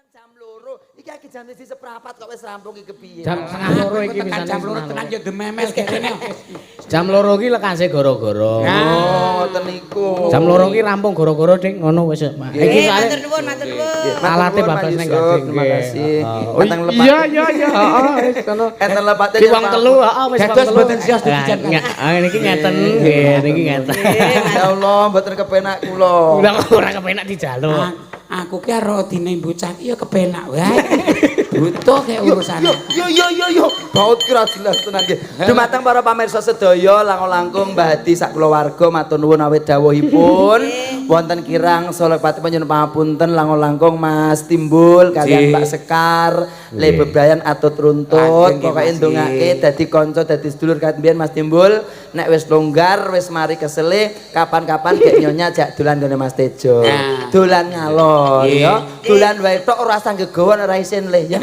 Jam 2. Iki lagi jam 1.15 kok wis rampung iki kepiye? Jam 1:30 iki Tekan misale. jam 2 tenan ya dememel kene. Jam 2 iki lekase gara-gara. Oh, ngoten niku. Jam 2 iki rampung gara-gara ding ngono wis. Iki soalé Matur nuwun, matur nuwun. alate Mas babas ning Yusuf, gading. terima kasih. Enten lepat. Iya iya iya, heeh wis kono. Enten lepate Di wong telu, heeh wis wong Dados telu. mboten sios dipijan. Ah niki ngeten, nggih niki ngeten. Ya Allah, mboten kepenak kula. Lah kok ora kepenak dijaluk. Aku ki karo dine bocah ki ya kepenak wae. Butuh kayak urusane. Yo yo yo yo, baut ki ora jelas tenan nggih. Dumateng para pamirsa sedaya langkung-langkung Mbah Hadi sak kulawarga matur nuwun awit dawuhipun. Wonten kirang Solokpati panjenengan pangapunten langkung-langkung Mas Timbul kalian Pak Sekar, Le bebrayan atut runtut, pokoke ndongake dadi kanca dadi sedulur kat mbiyen Mas Timbul, nek wis longgar wis mari kesele kapan-kapan gek nyonya jak dolan gone Mas Tejo. Dolan ngalor ya, dolan wae tok ora usah gegawan ora isin le ya.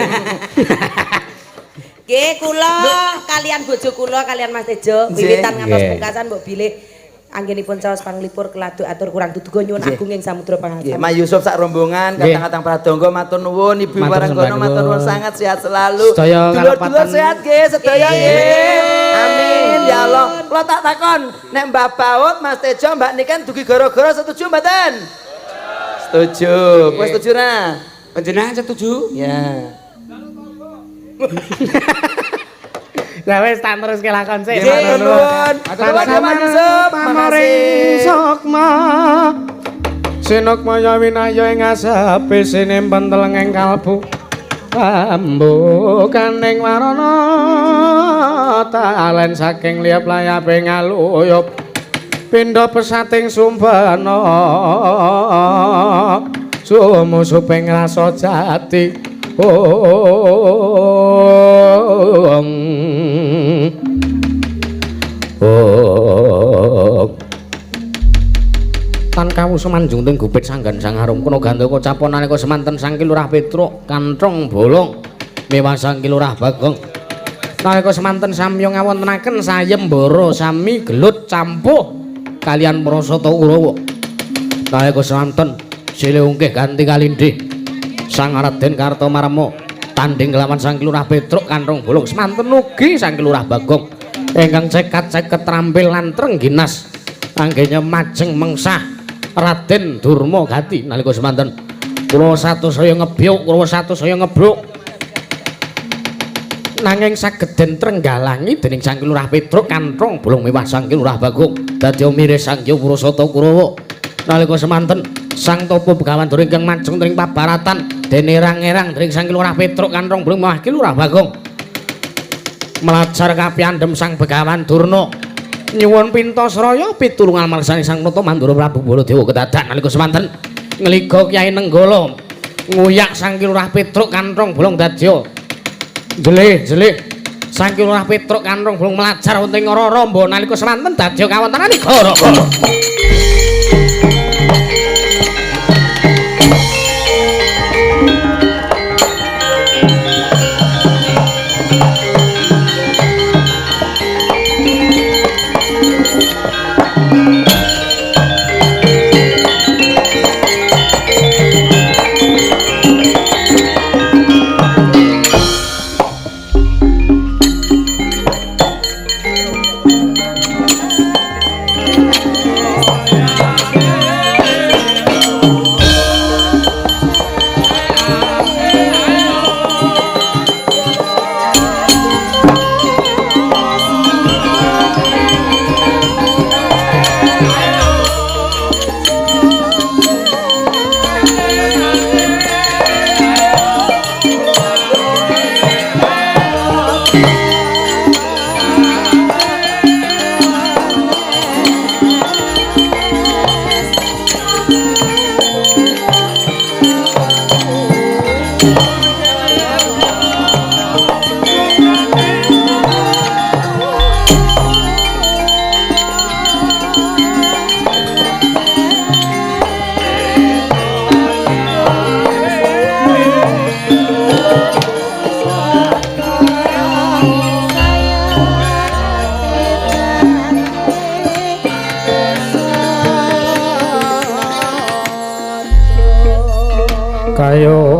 Nggih, kula kalian bojo kula kalian Mas Tejo wiwitan ngantos pungkasan mbok bilih anggenipun caos panglipur keladuk atur kurang duduga nyuwun agung ing samudra pangaksama. Mas Yusuf sak rombongan katang-katang pradonga matur nuwun, Ibu Waranggono matur nuwun sangat sehat selalu. Dulur-dulur sehat nggih sedaya nggih. Amin ya Allah. Kula tak takon nek Mbah Baut, Mas Tejo, Mbak Niken dugi gara-gara setuju mboten? Setuju. Kowe setuju ra? Panjenengan setuju? Ya. Lah wis tak teruske lakon sik. Matur nuwun. Matur nuwun Mas Yusuf. Makasih. Sukma. Sinukmaya winaya ing asepe sinempen telenging kalbu. Ambukaning warana talen saking liyap layape ngaluyup. Pindha pesating sumbana. Sumusuping rasa jati. Ong ong tan kawu semanjung teng gupit sanggan sang arum kuna gandaka capon nalika semanten sang Ki Lurah Petruk kanthong bolong mewah sang Ki Lurah Bagong nalika semanten samya ngawontenaken sayembara sami gelut campuh kalian Prasata Kurawa nalika semanten silih ungkih ganti kalindih Sang Raden Kartomarma tanding kelawan Sang Ki Lurah Petruk kanthong bolong semanten ugi Sang Ki Lurah Bagong ingkang cekat-ceket trampil lan trengginas anggene majeng mengsah Raden Durma Gati nalika semanten kula satus saya ngebyuk kula satus saya ngebruk nanging saged den trenggalangi dening Sang Ki Lurah Petruk kanthong bolong mewah Sang Ki Lurah Bagong dadi miris Sang Hyang Prasata Kurawa nalika semanten Sang Tapa Begawan Dura ingkang majeng tring pabaratan dene erang-erang dening Sang Ki Lurah Petruk kanthong bolong mewah Ki Lurah Bagong melajar kapiandhem Sang Begawan Durna nyuwun pintasraya pitulungan marsani Sang Nata Mandura Prabu Baladewa kedadak nalika semanten ngliga Kyai Nenggala nguyak Sang Ki Lurah Petruk kanthong bolong dadya jelih-jelih Sang Ki Lurah Petruk kanthong bolong melajar wonten ing Raramba nalika semanten dadya kawontenan gara-gara. Kayo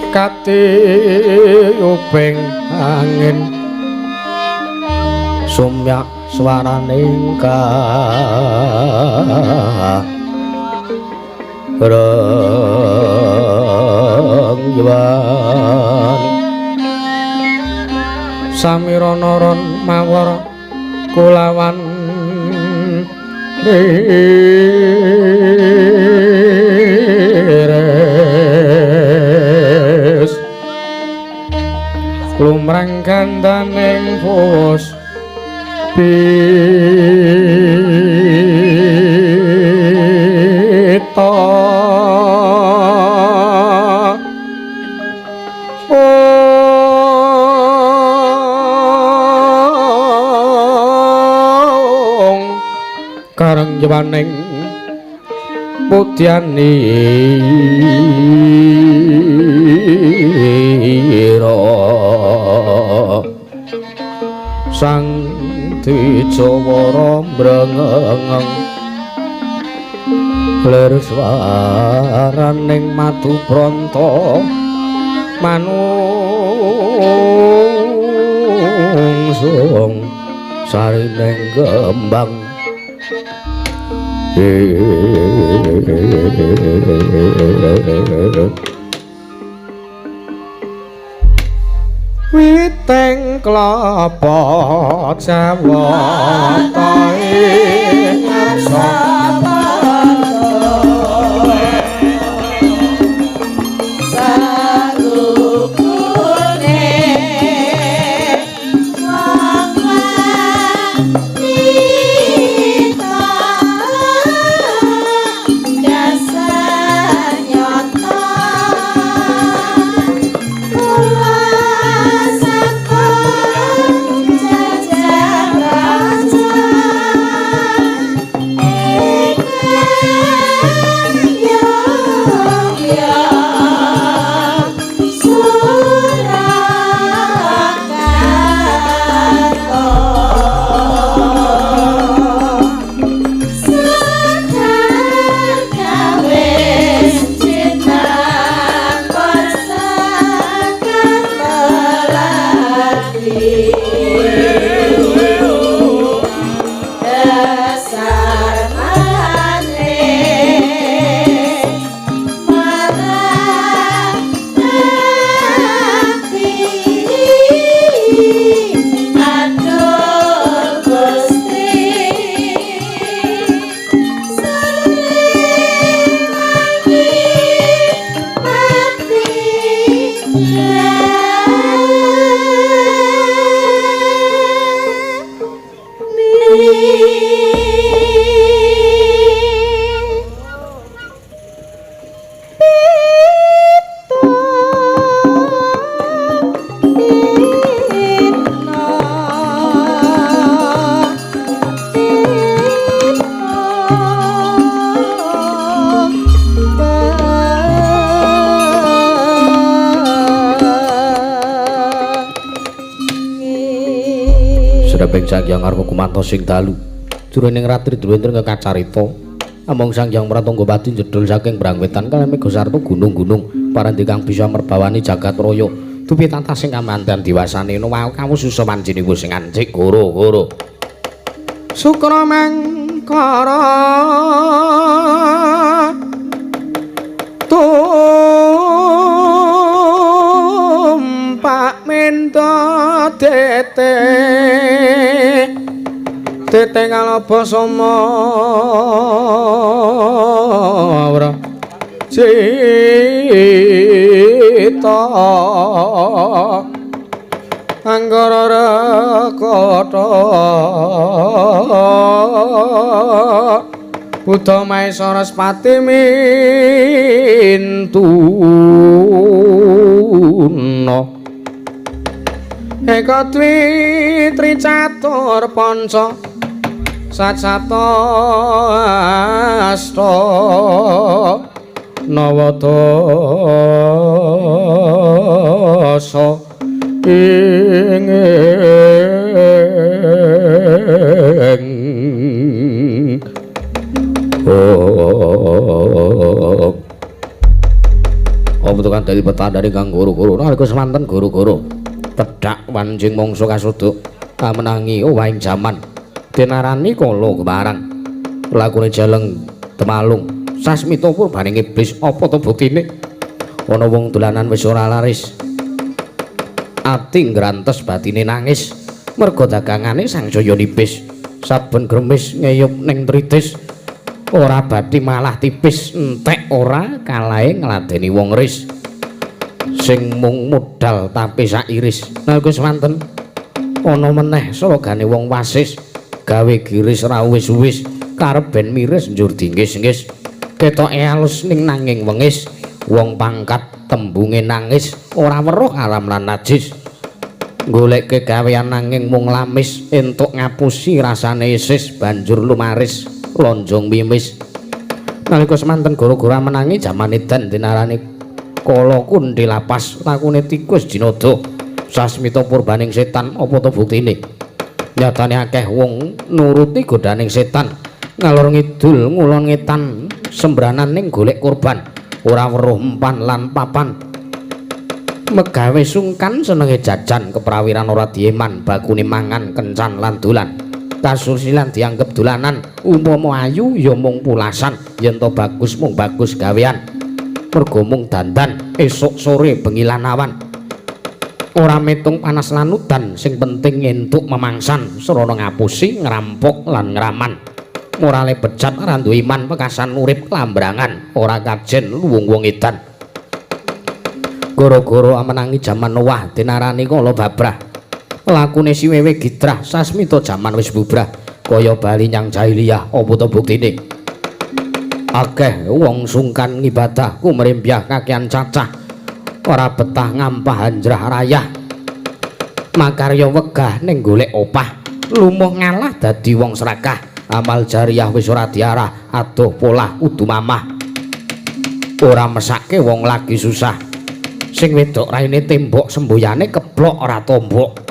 Katiyuping angin sumyak swaraning karengwan samira naron mawar kulawan res lumrang gandaning fus pita kareng jewaning putyanira sang Dwijawara mrengeng lir swaraning madu pranta manungsung sarining kembang. Witeng klapa jawata ing ngarsa Sang Hyang Arga kumantos sing dalu jroning ratri druwendra kekacarita among Sang Hyang Pratanggapati jedul saking Brangwetan kaliyan Megasarta gunung-gunung parandi kang bisa merbawani jagat raya dupi tatah sing kamandan diwasane wau kawus susah wancine sing ancik goro-goro sukra mangkara tumpak menda tete tete kalaba samawra cita anggara rekata Buddha Maesa Respati mintuna eka dwi tri catur panca sat sapta asta nawa dasa ing oh. Apa tukang dadi petandane kang guru-guru nalika semanten guru-guru tedhak wanjing mangsa kasuduk kamenangi owahing jaman denarani kala kemarang lakune jaleng temalung sasmita purbaning iblis apa to buktine ana wong dolanan wis ora laris ati ngrantes batine nangis merga dagangane sangsaya nipis saben gremis ngeyup ning tritis ora bathi malah tipis entek ora kalahe ngladeni wong ris sing mung modal tapi sairis nalika semanten ana meneh slogane wong wasis gawe giris ra wis-wis karep ben miris njur dinggis-nggis ketoke alus ning nanging wengis wong pangkat tembunge nangis ora weruh alam lan najis goleke gawean nanging mung lamis entuk ngapusi rasane isis banjur lumaris lonjong mimis nalika semanten gara-gara menangi jaman edan dinarani kala kundi lapas lakune tikus jinodo sasmita purbaning setan apa to buktine nyatane akeh wong nuruti godaning setan ngalor ngidul ngulon ngetan sembranan ning golek korban ora weruh empan lan papan megawe sungkan senenge jajan keprawiran ora dieman bakune mangan kencan lan dolan kasusilan dianggep dolanan umpama ayu ya mung pulasan yen to bagus mung bagus gawean mergo mung dandan esuk sore bengi lan awan ora metung panas lan udan sing penting entuk memangsan srana ngapusi ngrampok lan ngraman morale bejat ora duwe iman pekasan urip lambrangan ora kajen luwung wong edan gara-gara amenangi jaman Noah dinarani kala babrah lakune siwewe gidrah sasmita jaman wis bubrah kaya bali nyang jahiliyah apa to buktine akeh wong sungkan ngibadah kumrembyah kakean cacah ora betah ngampah hanjrah rayah makarya wegah ning golek opah lumuh ngalah dadi wong serakah amal jariah wis ora diarah adoh polah kudu mamah ora mesake wong lagi susah sing wedok raine tembok semboyane keblok ora tombok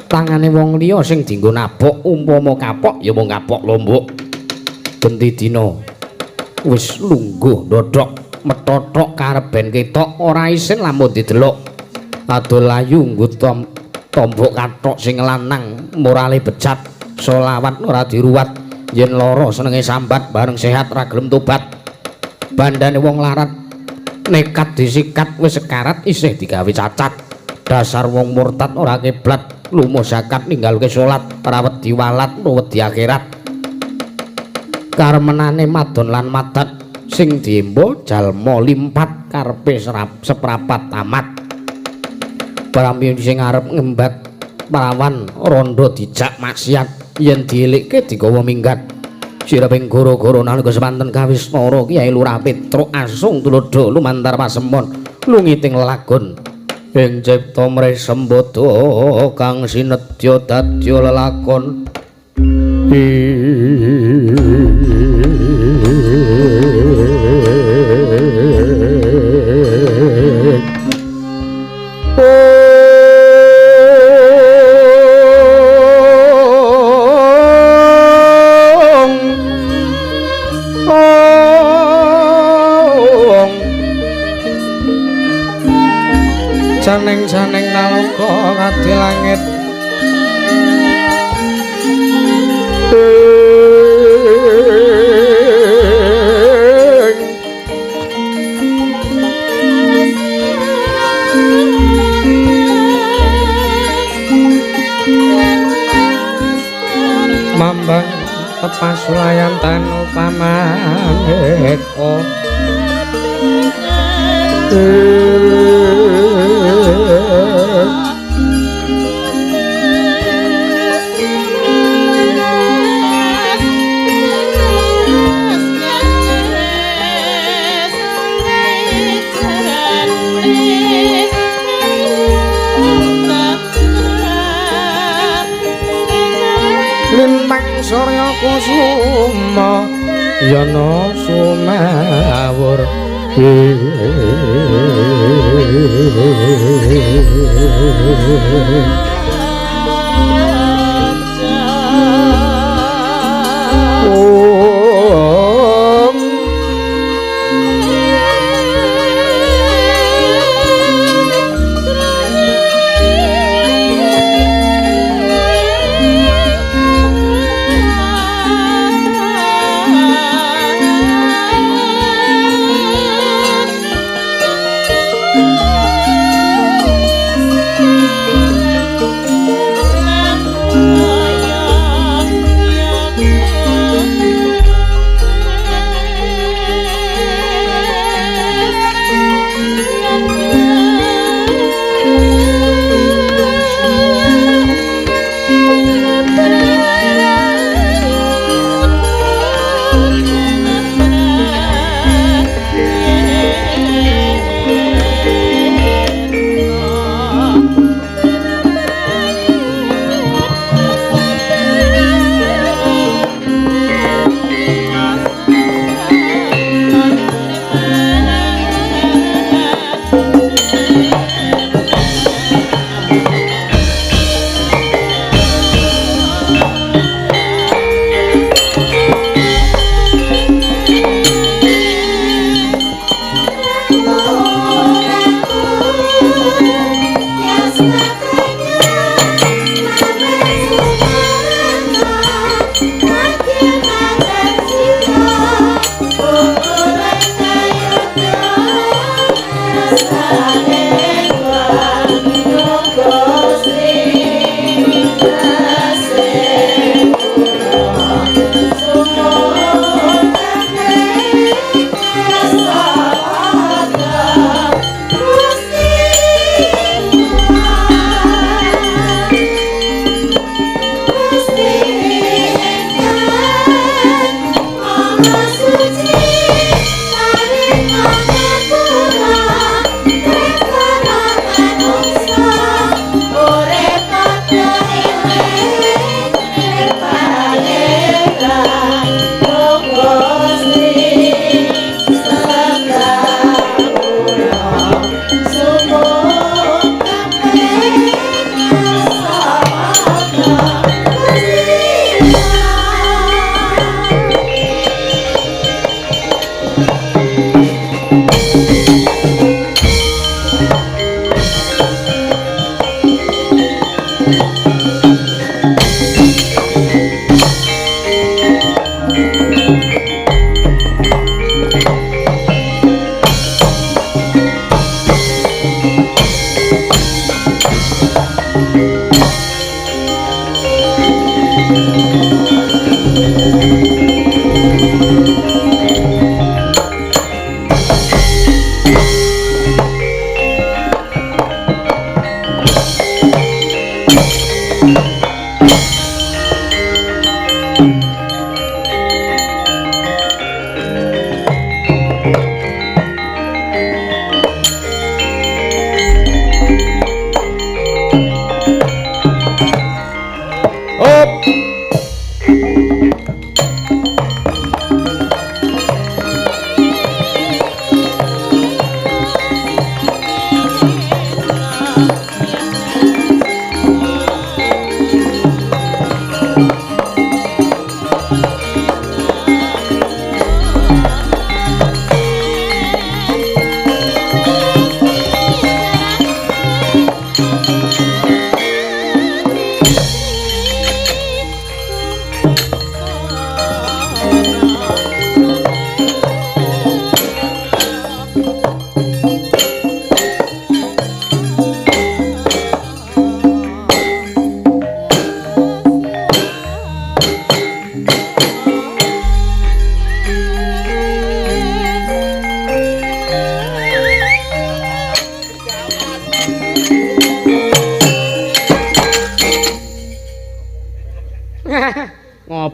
tangane wong liya sing dienggo nabok umpama kapok ya mung kapok lombok genti dina wis lungguh ndodhok methothok karep ben ketok ora isin lamun didelok adol ayu nggo tombok kathok sing lanang morale bejat selawat ora diruwat yen lara senenge sambat bareng sehat ra gelem tobat bandane wong larat nekat disikat wis sekarat isih digawe cacat dasar wong murtad ora kiblat lumo zakat ninggalke salat ora wedi walat wedi akhirat karemenane madon lan madat sing diembo jalma limpat karepe seprapat tamat pramila sing arep ngembat parawan rondo dijak maksiat yen dielikke digawa minggat siraping goro-goro nalika semanten kawisnara Kyai Lurah Petruk asung tulodo lumantar pasemon lungiting lelagon ing cipta mrih sembada kang sinedya dadya lelakon. Janing-janing nalika kadi langit mambang tepas layan tanu pamaneka. Lintang surya kusuma yana sumawur. Om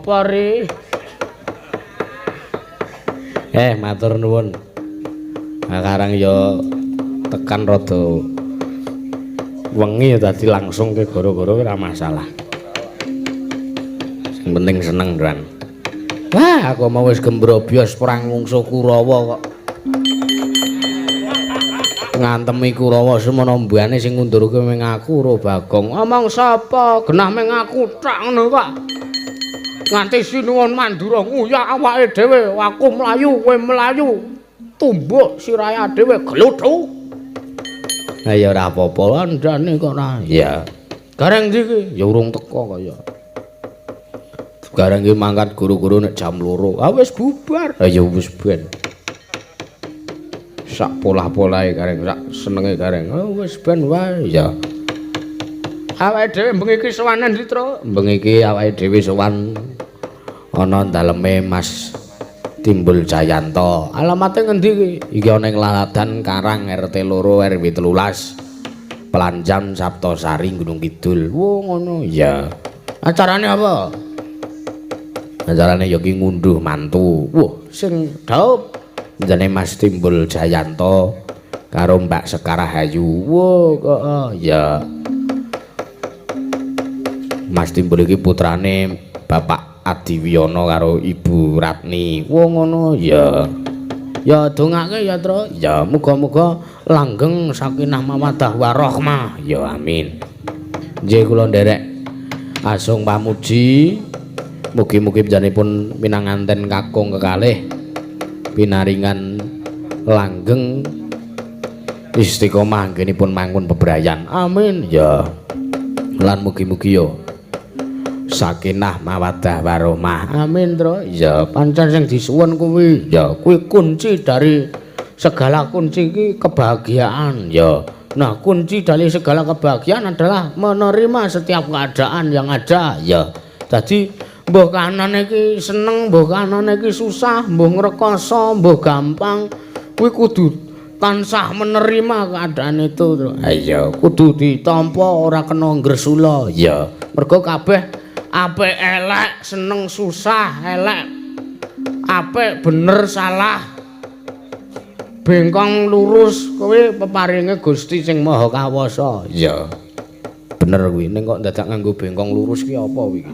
Apa ri? Matur nuwun. Sekarang ya tekan rada wengi dadi langsung ke goro-goro ora masalah. Sing penting seneng, Dran. Wah, aku mau wis gembrobyos perang mungsuh Kurawa kok. Ngantemi Kurawa semono mbane sing ngundurke ming aku ro Bagong. Omong sapa? Genah ming aku tok ngono kok. Nganti sinuwun Mandura nguyak awake dhewe, aku mlayu, kowe mlayu. Tumbuk siraya dhewe gludhu. Ha ya ora apa-apa, andane kok ora. Iya. Gareng ndi iki? Ya urung teko kaya. Gareng iki mangkat guru-guru nek jam 2. Ah wis bubar. Ha ya wis ben. Sak polah-polahe gareng, sak senenge gareng. Oh wis ben wae. Ya. Awake dhewe bengi iki sowanan ndi, Tru? Bengi iki awake dhewe sowan ana daleme Mas Timbul Jayanto. Alamate ngendi iki? Iki ana ing Laladan Karang RT 2 RW 13. Pelanjan Saptosari Gunung Kidul. Wo ngono. Iya. Acarane apa? Acarane ya ki ngunduh mantu. Wah, sing dhaup jenenge Mas Timbul Jayanto karo Mbak Sekar Rahayu. Wo kok ya. Mas Timbul iki putrane Bapak Adiwiyono karo Ibu Ratni. Wo ngono ya. Ya dongake ya, Tru. Ya muga-muga langgeng sakinah mawaddah warahmah. Ya amin. Nggih kula nderek asung pamuji. Mugi-mugi panjenenganipun minanganten kakung kekalih pinaringan langgeng istiqomah anggenipun mangun bebrayan. Amin. Ya. Lan mugi-mugi ya sakinah mawaddah warahmah. Amin, Tru. Ya, pancen sing disuwun kuwi ya kuwi kunci dari segala kunci iki kebahagiaan ya. Nah, kunci dari segala kebahagiaan adalah menerima setiap keadaan yang ada ya. Dadi mbuh kanane iki seneng, mbuh kanane iki susah, mbuh ngrekoso, mbuh gampang, kuwi kudu tansah menerima keadaan itu, Tru. Ha iya, kudu ditampa ora kena ngresula ya. Mergo kabeh apik elek, seneng susah, elek apik bener salah, bengkong lurus, kuwi peparinge Gusti sing Maha Kawasa. Iya. Bener kuwi. Ning kok dadak nganggo bengkong lurus ki apa kuwi?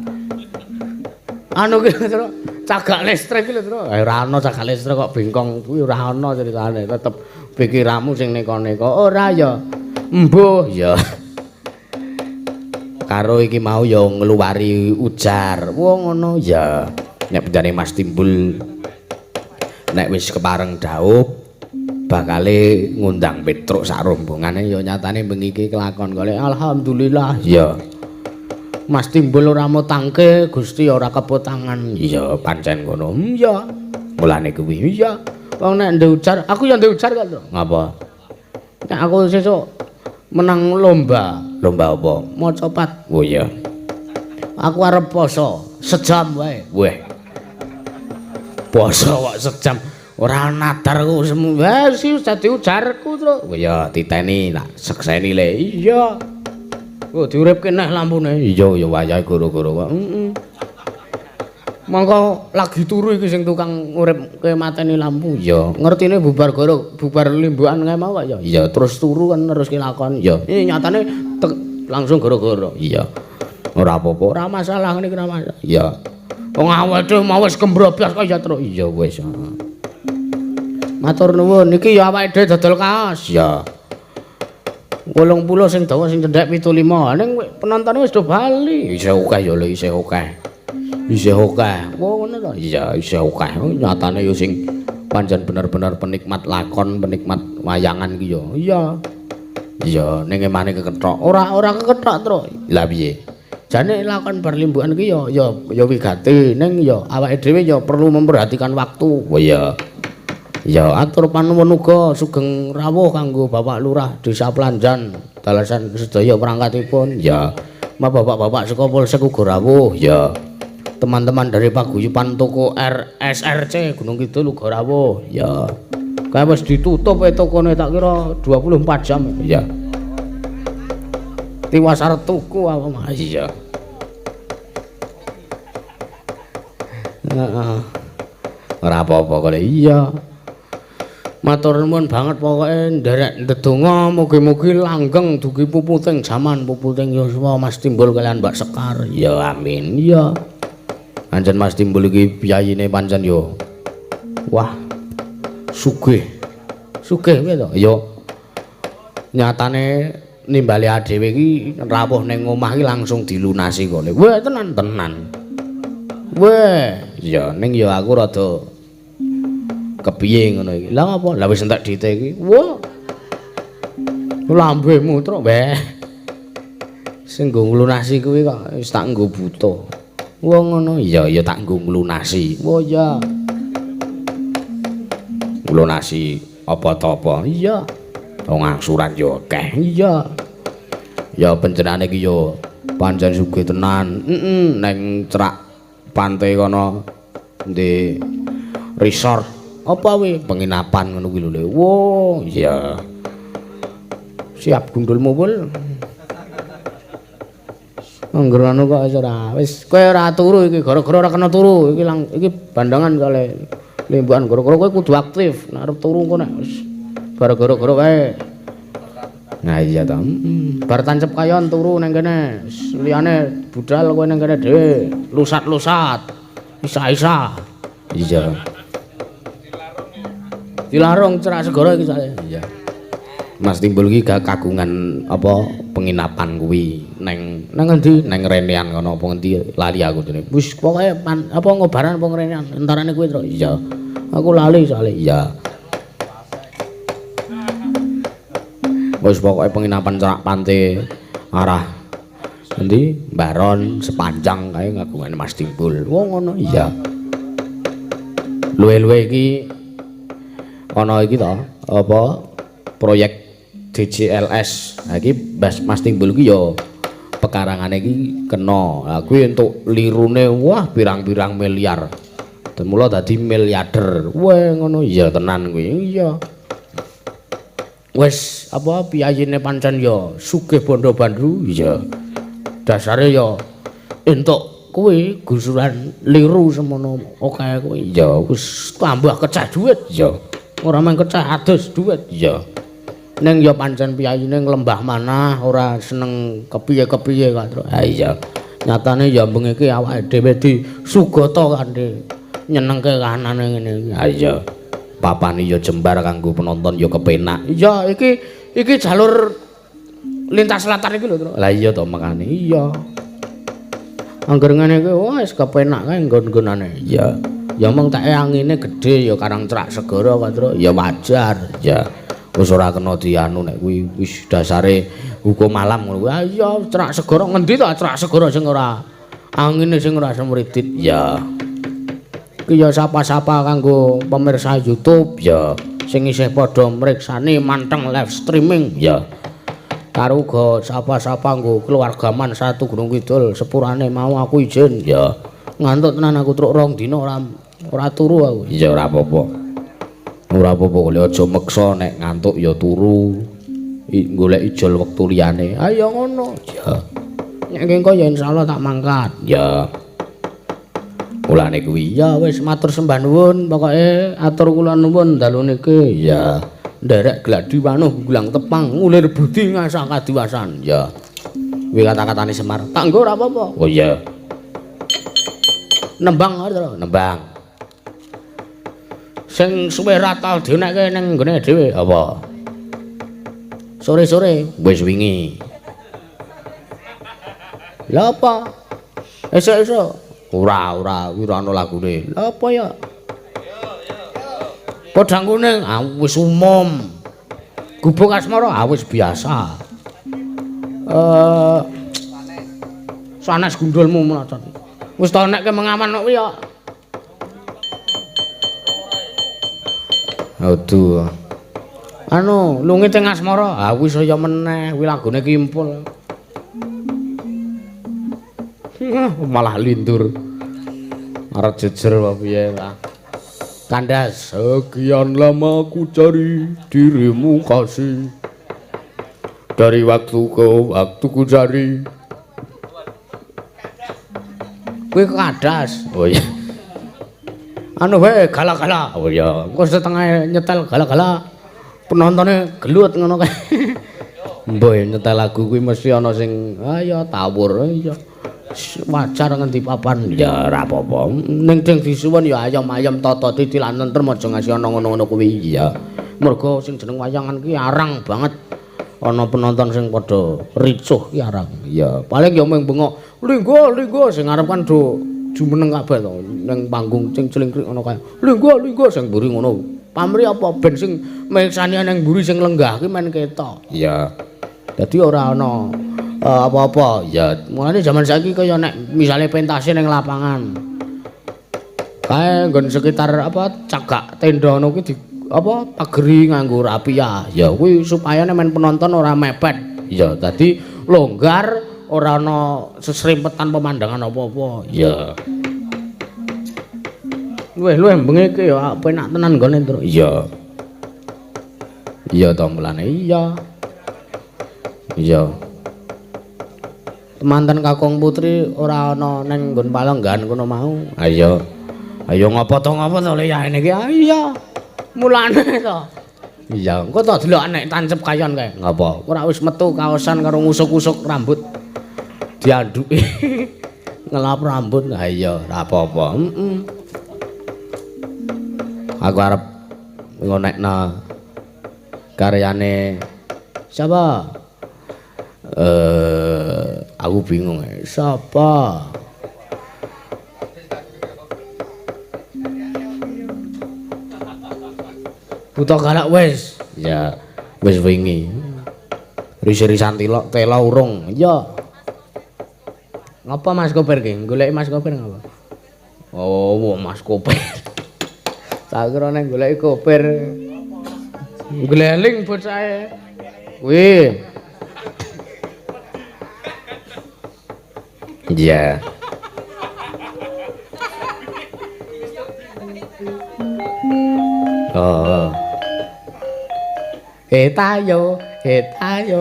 Anu ki Tru, cagak listrik ki lho, Tru. Ora ana cagak listrik kok bengkong kuwi ora ana ceritane. Tetep pikiranmu sing neka-neka. Ora ya. Embuh ya. Karo iki mau ya ngluwari ujar. Wo ngono ya. Nek bendane Mas Timbul nek wis kepareng dhaup bakale ngundang Petruk sak rombongane ya nyatane bengi iki kelakon kale. Alhamdulillah ya. Mas Timbul ora mutangke, Gusti ora kepotangan. Iya, pancen ngono. Iya. Mulane kuwi iya. Wong nek ndek ujar, aku ya ndek ujar kok, Tru. Ngapa? Nek aku sesuk menang lomba. Lomba apa? Maca pat. Oh iya. Aku arep poso sejam wae. Weh. Poso kok sejam. Ora nadar ku semu. Wes wis dadi ujarku, Tru. Oh iya, titeni tak sekseni le. Iya. Oh, diuripke neh lampune. Iya, ya wayahe goro-goro kok. Heeh. Mongko lagi turu iki sing tukang nguripke mateni lampu. Iya, ngertine bubar goro, bubar limbukan kae mau kok ya. Iya, terus turu kan neruske lakon. Iya, ini nyatane langsung goro-goro. Iya. Ora apa-apa, ora masalah ngene iki ora masalah. Iya. Wong awake dhewe mau wis gembrobyos kok ya, Tru. Iya wis. Matur nuwun, iki ya awake dhewe dodol kaos. Iya. 80 sing dawa sing cendhek 75. Ning penontone wis do bali. Isih akeh ya lho, isih akeh. Isih akeh. Oh ngono to. Iya, isih akeh. Nyatane ya sing pancen bener-bener penikmat lakon, penikmat wayangan ki ya. Iya. Iya, ning emane kekethok. Ora ora kekethok, Tru. Lah piye? Jane lakon bar limbukan ki ya ya ya wigati, ning ya awake dhewe ya perlu memperhatikan waktu. Oh iya. Ya atur panuwun uga sugeng rawuh kanggo Bapak Lurah Desa Planjan, dalasan sedaya perangkatipun. Ya, ma bapak-bapak saka Polsek uga rawuh. Ya. Teman-teman dari paguyuban toko RSRC Gunung Kidul uga rawuh. Ya. Kae wis ditutup e tokone tak kira 24 jam. Ya. Tiwas arep tuku apa Mas? Iya. Heeh. Ora apa-apa kok. Iya. Matur nuwun banget pokoke nderek ndedonga mugi-mugi langgeng dugi puputing jaman puputing yuswa Mas Timbul kalian Mbak Sekar. Ya amin. Iya. Pancen Mas Timbul iki piyayine pancen yo. Wah. Sugih. Sugih piye to? Ya. Nyatane nimbali dhewe iki rawuh ning omah iki langsung dilunasi kok. Weh tenan tenan. Weh, ya ning ya aku rada kepiye ngono iki. Lah apa? Lah wis entek dhite iki. Wah. Lambemu truk, weh. Sing nggo nglunasi kuwi kok wis tak nggo butuh. Wah ngono. Iya, ya tak nggo nglunasi. Wah iya. Nglunasi apa ta apa? Iya. Wong angsuran yo akeh. Iya. Ya panjenengane iki yo pancen sugih tenan. Heeh, ning cerak pantai kono ndi resort apa kuwi penginapan ngono kuwi lho. Wah, iya. Siap gundulmu pul. Angger anu kok wis ora. Wis kowe ora turu iki gara-gara ora kena turu. Iki lang iki bandangan soalé. Limbukan gara-gara kowe kudu aktif. Nek arep turu engko nek wis bar gara-gara kae. Nah iya to. Bar tancep kayon turu ning kene. Wis liyane budal kowe ning kene dhewe. Lusat-lusat. Isa-isa. Iya. Dilarung cerak segara iki soalé. Iya. Mas Timbul iki kagungan apa penginapan kuwi neng nang endi neng Renean kono apa ngendi lali aku jenenge. Wis pokoke apa ngobaran apa ngrenean entarane kuwi to. Iya. Aku lali soalé. Iya. Wis pokoke penginapan cerak pantai arah endi Baron sepanjang kae kagungane Mas Timbul. Wong ngono. Iya. Luwe-luwe iki ana iki to apa proyek DJLS. Ha iki Mas Timbul iki ya pekarangane iki kena. Ha kuwi entuk lirune wah pirang-pirang miliar. Dan mula dadi miliarder. Weh ngono iya tenan kuwi. Iya. Wis apa piyayine pancen ya sugih bondo bandu. Iya. Dasare ya entuk kuwi gusuran liru semono akeh kuwi. Ya wis tambah kecah duit. Ya. Ora mung kecah adus duit. Ya. Ning ya pancen piyayine nglembah manah ora seneng kepiye-kepiye kok. Ha iya. Nyatane ya bengi iki awake dhewe disugata kanthi nyenengke kahanane ngene iki. Ha iya. Papane ya jembar kanggo penonton ya kepenak. Iya, iki iki jalur lintas selatan iki lho, Tru. Lah iya to makane. Iya. Angger ngene iki wis kepenak kae nggon-nggonane. Iya. Ya mung teke angine gedhe ya karang cerak segara kok, Tru. Ya wajar. Ya. Wis ora kena dianu nek kuwi wis dasare hukum alam ngono kuwi. Ah iya cerak segara ngendi to cerak segara sing ora angine sing ora semridit. Ya. Iki ya sapa-sapa kanggo pemirsa YouTube ya sing isih padha mriksani manteng live streaming ya. Karo uga sapa-sapa nggo keluarga man satu Gunung Kidul sepurane mau aku izin ya. Ngantuk tenan aku truk rong dina ora turu aku. Ya ora apa-apa. Ora apa-apa kok aja meksa nek ngantuk ya turu. Golek ijol wektu liyane. Ah ya ngono. Ya. Nek engko ya insyaallah tak mangkat. Ya. Mulane kuwi ya wis matur sembah nuwun pokoke atur kula nuwun dalu niki. Ya. Nderek gladi wanuh gulang tepang ngulir budi ngasah kadiwasan. Ya. Kuwi kata-katane Semar. Tak nggo ora apa-apa. Oh iya. Nembang ora? Nembang. Sing suwe ra tau dinekke ning nggone dhewe apa? Sore-sore wis wingi. Lha apa? Esuk-esuk. Ora, ora, kuwi ora ana lagune. Lha apa ya? Podang kuning ah wis umum. Gubuk Asmara ah wis biasa. Sanes gundulmu mlocot. Wis to nekke mengaman kok kuwi ya. Aduh. Anu, lungi teng asmara. Ah wis saya meneh, kuwi lagune Kimpul. Malah lindur. Arep jejer apa piye lah. Kandas, sekian lama ku cari dirimu kasih. Dari waktu ke waktu ku cari. Kuwi kandas. Oh iya. Anu wae gala-gala. Oh iya, engko setengah nyetel gala-gala. Penontone gelut ngono kae. Mbah nyetel lagu kuwi mesti ana sing ayo tawur iya. Wajar ngendi papan ya ora apa-apa. Ning ding disuwun ya ayam-ayam tata titi lan tentrem aja ngasih ana ngono-ngono kuwi iya. Mergo sing jeneng wayangan ki arang banget ana penonton sing padha ricuh ki arang. Iya, paling ya mung bengok, "Linggo, linggo" sing arep kan do jumeneng kabeh to ning panggung sing clingkrik ngono kae. "Linggo, linggo" sing mburi ngono. Pamri apa ben sing mirsani ning mburi sing lenggah ki men ketok. Iya. Dadi ora ana apa-apa. Ya, mulane jaman saiki kaya nek misale pentase ning lapangan. Kae nggon sekitar apa cagak tenda ngono kuwi di apa pageri nganggo rapia. Ya kuwi supaya nek men penonton ora mepet. Ya, dadi longgar ora ana sesrimpetan pemandangan apa-apa. Ya. Luwih-luwih bengi iki ya penak tenan nggone, Tru. Iya. Iya to mulane iya. Iya. Temanten Kakung Putri ora ana ning nggon palenggahan kono mau. Ayo. Ayo ngapa to ngapa to le yahene iki? Iya. Mulane to. Iya, engko to delok nek tancep kayon kae. Ngapa? Ora wis metu kaosan karo ngusuk-usuk rambut. Dianduki. Ngelap rambut. Ha iya, ora apa-apa. Heeh. Aku arep ngonekno karyane siapa? Aku bingung siapa? Buta galak wis. Ya, wis wingi. Risi-risan tilok tela urung. Iya. Ngapa Mas Koper ki? Goleki Mas Koper ngapa? Oh, Mas Koper. Tak kira nek goleki Koper. Gleling bocahe. Kuwi. Iya. Oh. Tayo, tayo.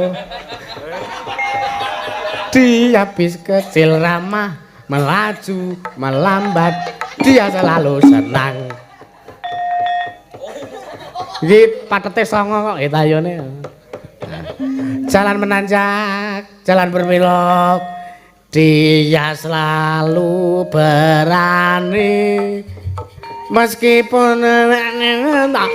Dia bis kecil ramah, melaju, melambat, dia selalu senang. Iki patete songo kok tayone. Jalan menanjak, jalan berbelok, dia selalu berani. Meskipun tak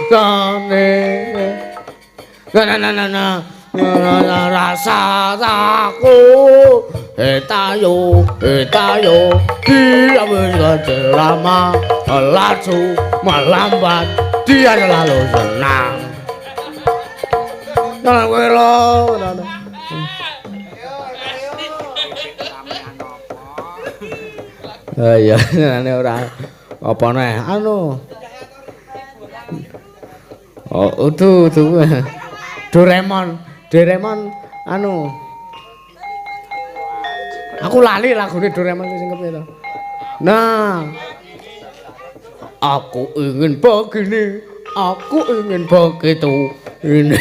rasa takut. Tayo, tayo, dia kecil lama, melaju, melambat, dia selalu senang. Jalan belok. Iya, nek ora apa neh anu. Oh, udu udu. Doraemon, Doraemon anu. Aku lali lagune Doraemon sing kepiye to. Nah. Aku ingin begini, aku ingin begitu. Ini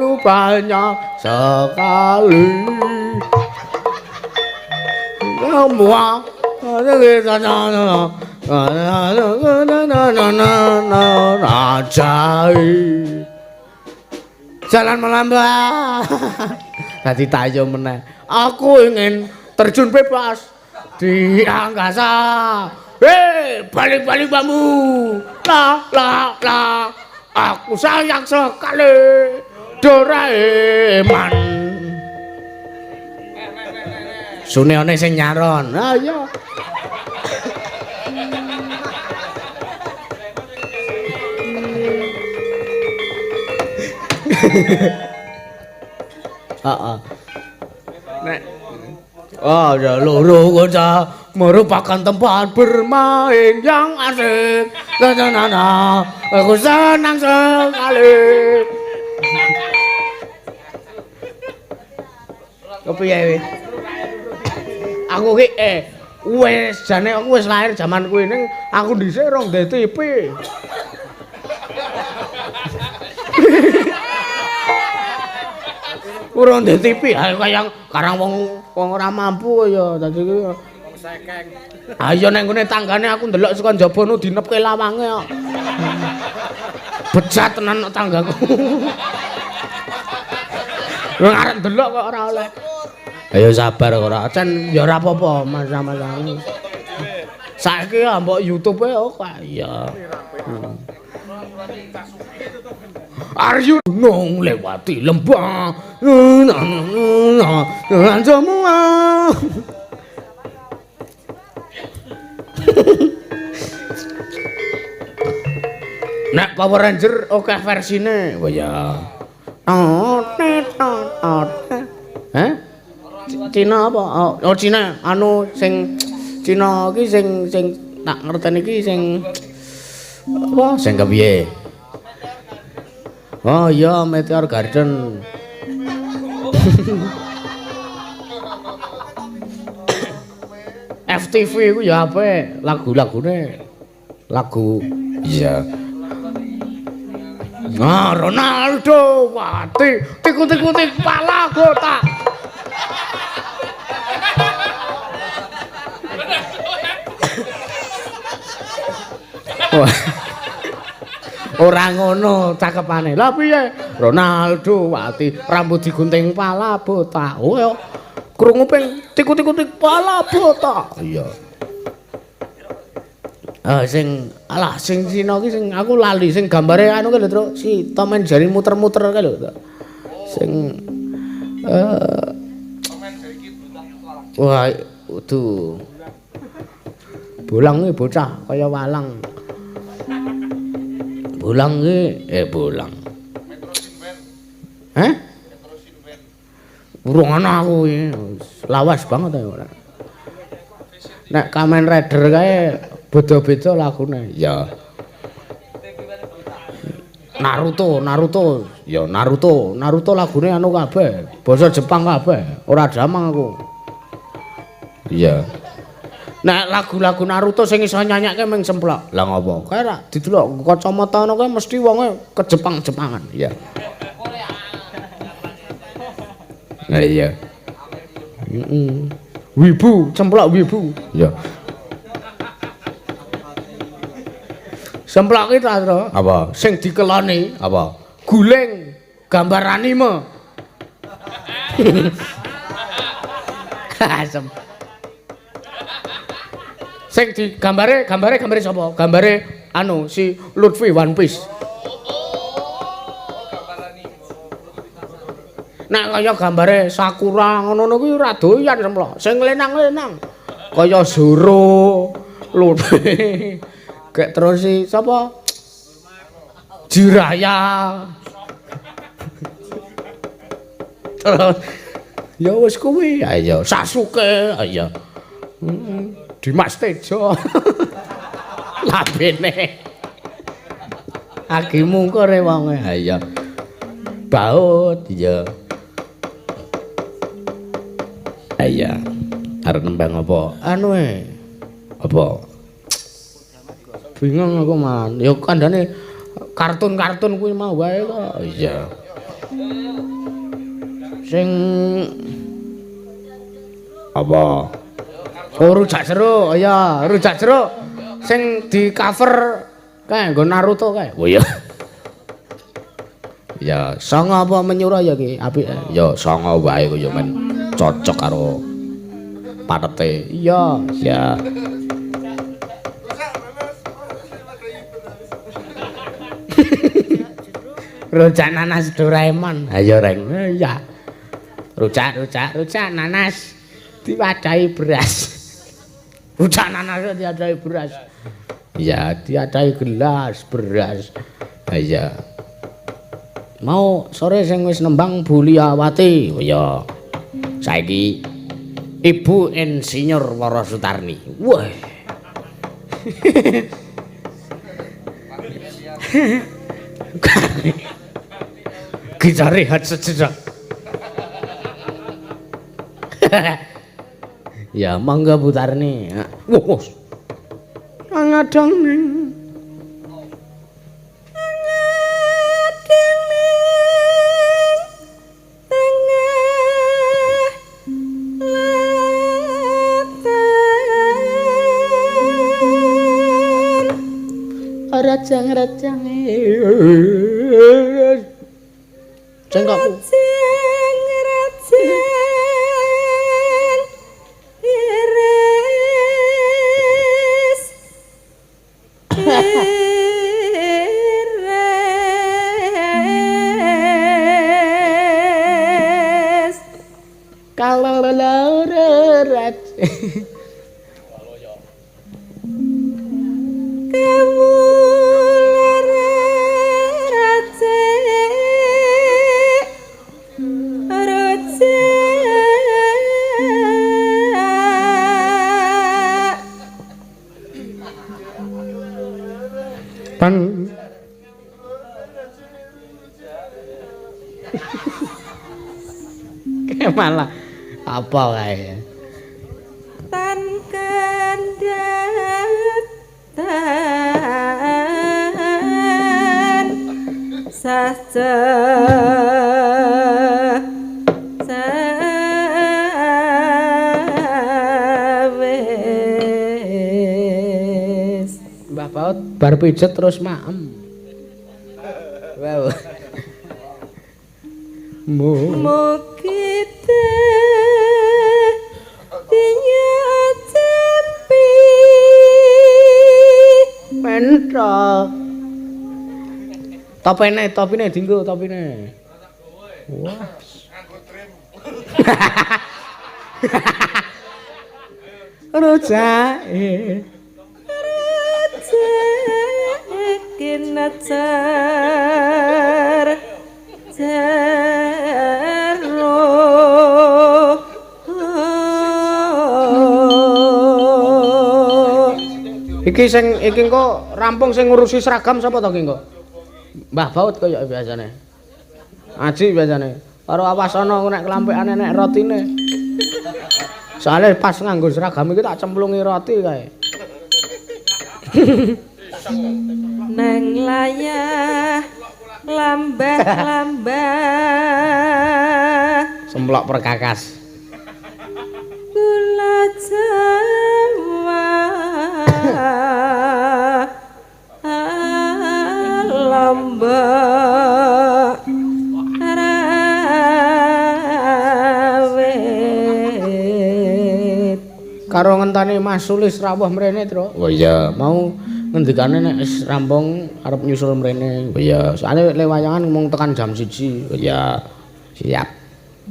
rupanya sekali. Semua jalan melambat. Dadi tayo meneh. Aku ingin terjun bebas di angkasa. Hei, balik-balik bambu. La la la. Aku sayang sekali Doraemon. Suneone sing nyaron. Ha iya. Heeh. Nek oh ya loro kota merupakan tempat bermain yang asik. Na na na, aku senang sekali. Kepiye iki? Aku ki wis jane aku wis lahir jaman kuwi ning aku dhisik rong ndek TV. Ora ndek TV, kaya karang wong wong ora mampu ya dadi ki Ayo nang nggone tanggane aku ndelok saka njaba nu dinepke lawange kok. Bejat tenan kok tanggaku. Wong arep ndelok kok ora oleh. Ayo sabar ora. Cen ya ora apa-apa mas-mas. Saiki ya mbok YouTube e kok iya. Aryu nung lewati lembah. Semua. Nek Power Ranger oke versine. Oh ya. Hah? Cina apa? Oh Cina, anu sing Cina iki sing sing tak ngerteni iki sing apa? Sing kepiye? Oh iya, Meteor Garden. FTV ku ya apik, lagu-lagune. Lagu iya. Nah, Ronaldo mati, tiku-tiku-tik pala kotak. Ora ngono cakepane. Lah piye? Ronaldo mati, rambut digunting pala botak. Oh ya. Krungu ping tiku-tiku-tik pala botak. Iya. Sing alah sing Cina ki sing aku lali sing gambare anu ki lho, Truk, si Tom and Jerry muter-muter kae lho. Sing wah, udu. Bolang ki bocah kaya walang. Bolang ki bolang. Heh? Urung ana aku iki. Lawas banget ya ora. Nek Kamen Rider kae beda-beda lagune. Ya. Naruto, Naruto. Ya Naruto, Naruto lagune anu kabeh, basa Jepang kabeh. Ora jamang aku. Iya. Nek lagu-lagu Naruto sing iso nyanyekke mung semplok. Lah ngopo? Kae ra didelok kacamata ngono kae mesti wonge ke Jepang-Jepangan. Iya. Nah iya. Heeh. Wibu, cemplok wibu. Iya. Semplok ki ta, Tru? Apa? Sing dikeloni apa? Guling gambar anime. Asem. Sing digambare, gambare gambare sapa? Gambare anu si Lutfi One Piece. Nek kaya gambare Sakura ngono-ngono kuwi ora doyan semplok. Sing lenang-lenang. Kaya Zoro, Lutfi. Gek terus si sapa? Jiraya. Terus ya wis kuwi, ayo Sasuke, ayo. Dimas Tejo. Lambene. Agi mungkure wonge, ayo. Baut, iya. Iya. Arep nembang apa? Anu e. Apa? Bingung aku man. Ya kandhane kartun-kartun kuwi mau wae kok. Iya. Sing apa? Oh, rujak jeruk. Iya, rujak jeruk sing di cover kae nggo Naruto kae. Oh iya. Ya, sanga apa menyura ya ki? Apik. Ya sanga wae ku ya men cocok karo patete. Iya, ya. Rujak nanas Doraemon. Ayo reng. Iya. Rujak, rujak, rujak nanas diwadahi beras. Rujak nanas diwadahi beras. Iya, diwadahi gelas beras. Iya. Mau sore sing wis nembang Bu Liawati. Oh iya. Saiki Ibu Insinyur Wara Sutarni. Wah. Kita rehat sejenak. Ya mangga Bu Tarni. Wah. Ngadang ning. Ngadang ning tengah latar. Rajang-rajang cengkokku. Rajang iris iris Kalau loro rajang Pan malah apa kae tan kendatan saja sawis. Mbah Baut bar pijet terus maem. Wow. Mugi dinyacepi Pentol. Topene, topine dinggo topine. Wah. Rujake. Rujake kinacar jero. Iki sing iki engko rampung sing ngurusi seragam sapa to ki engko? Mbah Baut kaya biasane. Aji biasane. Karo awas ana nek kelampekane nek rotine. Soale pas nganggo seragam iki tak cemplungi roti kae. Nang layah lambah-lambah semplok perkakas. Gula Jawa lombok rawit. Karo ngenteni Mas Sulis rawuh mrene, Tru. Oh iya, mau ngendikane nek wis rampung arep nyusul mrene. Oh iya, soalé le wayangan mung tekan jam 1. Oh iya. Siap.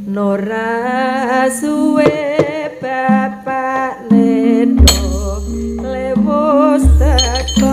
Nora suwe bapak nendo lewus teko.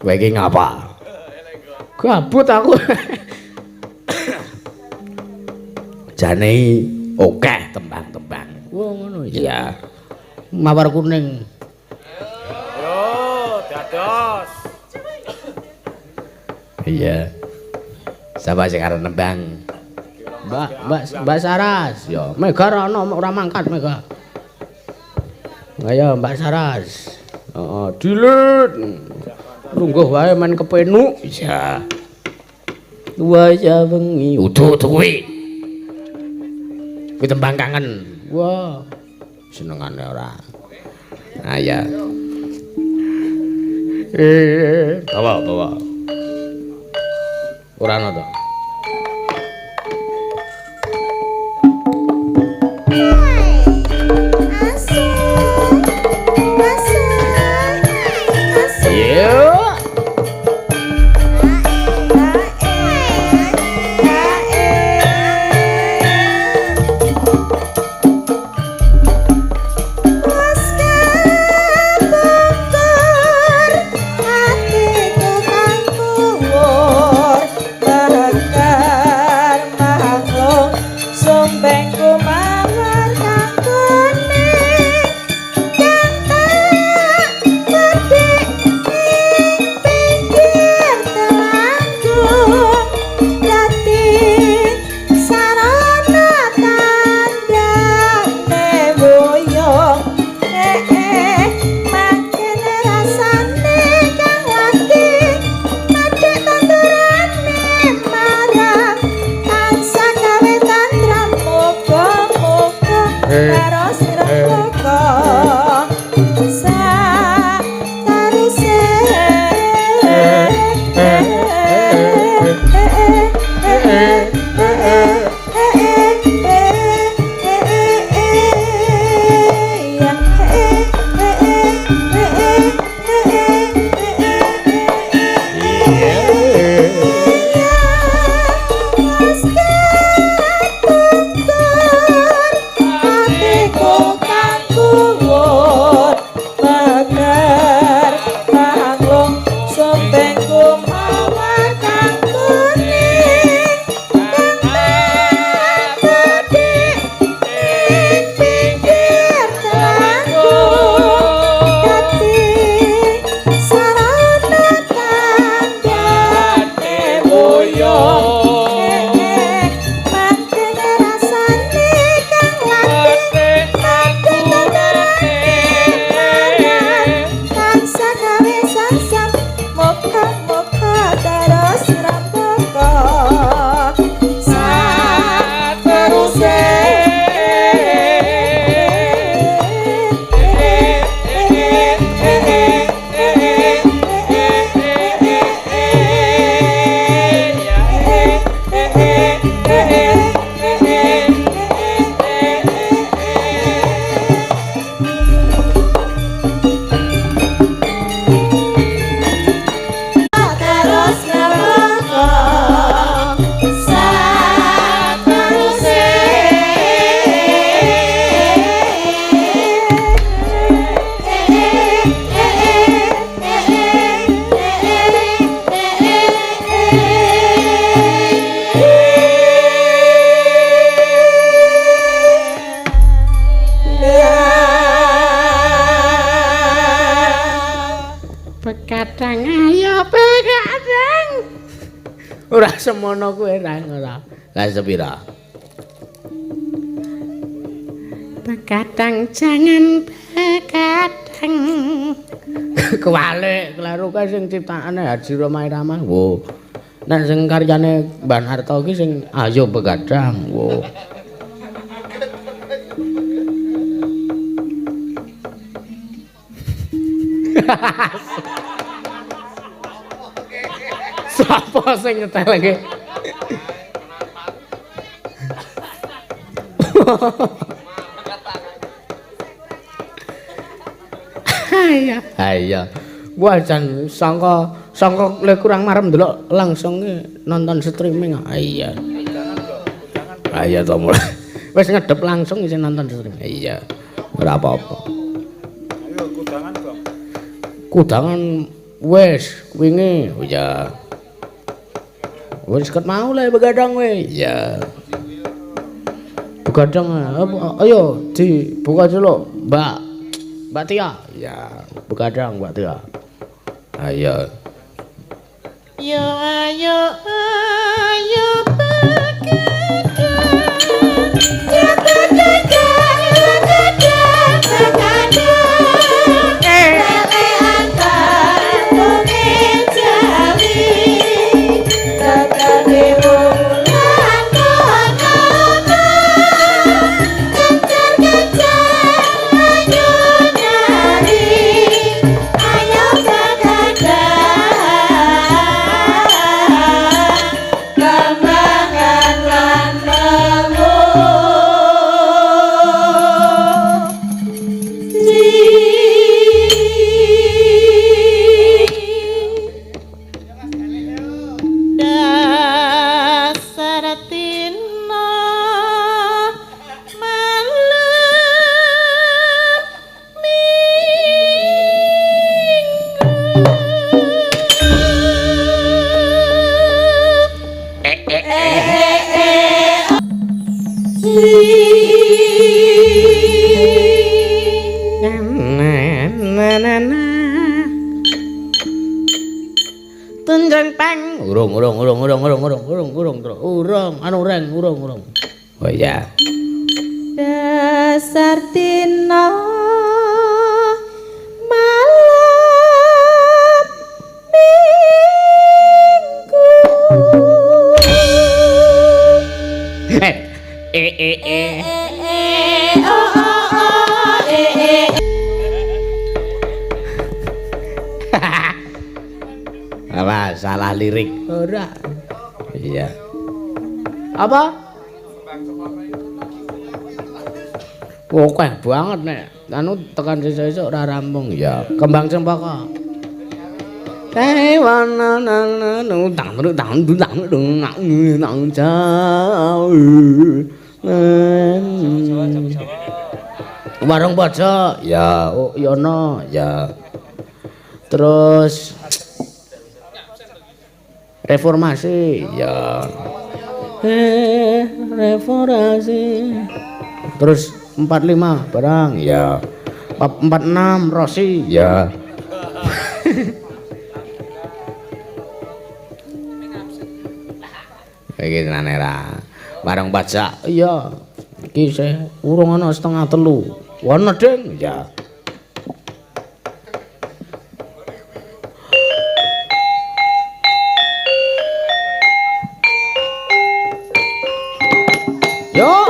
Kowe iki ngapa? Gabut aku. Jane akeh tembang-tembang. Wah ngono iya. Mawar kuning. Yo, dados. Iya. Sapa sing arep nembang? Mbak Saras. Ya, Mega ora ono ora mangkat Mega. Ayo Mbak Saras. Heeh, dilit. Lungguh wae men kepenuk. Iya. Waya wengi. Udu kuwi. Kuwi tembang kangen. Wah. Senengane ora. Ah ya. Bawa. Ora ana to. Bekadang ayo bekadang. Ora semono kuwi ora. Lah sepira? Bekadang jangan bekadang. Kewalik kleru kae sing ciptaane Haji Rhoma Irama. Wo. Nek sing karyane Mbah Narto ki sing ayo begadang. Wo. Sapa sing nyetelke? Iya. Iya. Wah jan sangka sangka le kurang marem ndelok langsung nonton streaming. Iya. Iya to mulai. Wis ngedep langsung isih nonton streaming. Iya. Ora apa-apa. Ayo kudangan, Bang. Kudangan wis wingi. Oh iya. Wis ket mau le begadang we. Iya. Begadang ayo dibuka dulu, Mbak. Mbak Tia. Ya, begadang Mbak Tia. Ayo. Yo ayo ayo begadang. Ya begadang, begadang, begadang. Lelean kantunge Jawi. Tetane wong lan kono. Kencar-kencar ayo nari. Ayo begadang. Kembangan lan nemu. Dasar tina malam minggu. Na na na. Tunjang pang. Urung urung urung urung urung urung urung urung urung urung anu reng urung urung. Oh iya. Dasar tina malam minggu. Eh eh eh eh. Eh oh oh oh eh eh. Apa salah lirik? Ora. Iya. Apa? Oke banget nek anu tekan sesuk-esuk ora rampung ya. Kembang cempaka. Taiwan na na na tang tang tang tang tang jauh. Warung pojok ya, oh Yono ya. Terus reformasi ya. Reformasi. Terus 45 barang ya. 46 Rossi ya. Iki tenane ra. Warung pajak iya. Iki isih urung ana 2:30. Wono, Ding. Ya. Yo.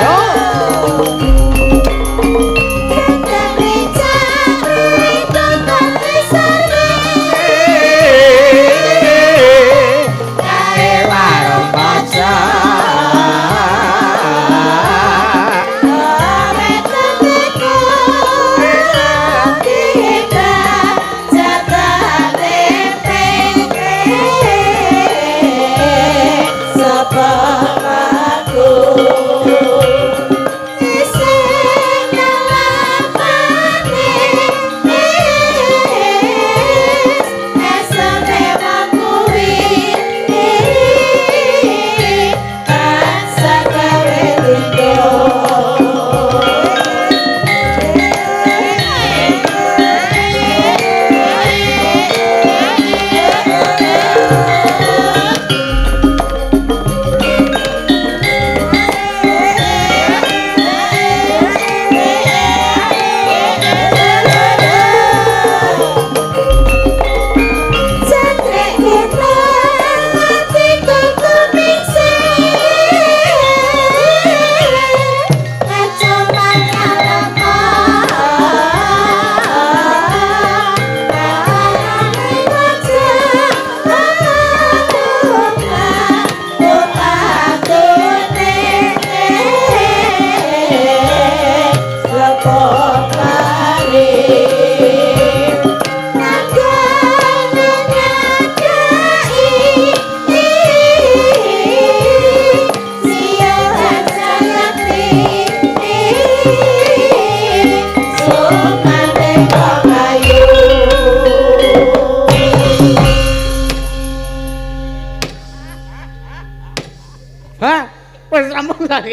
Yo.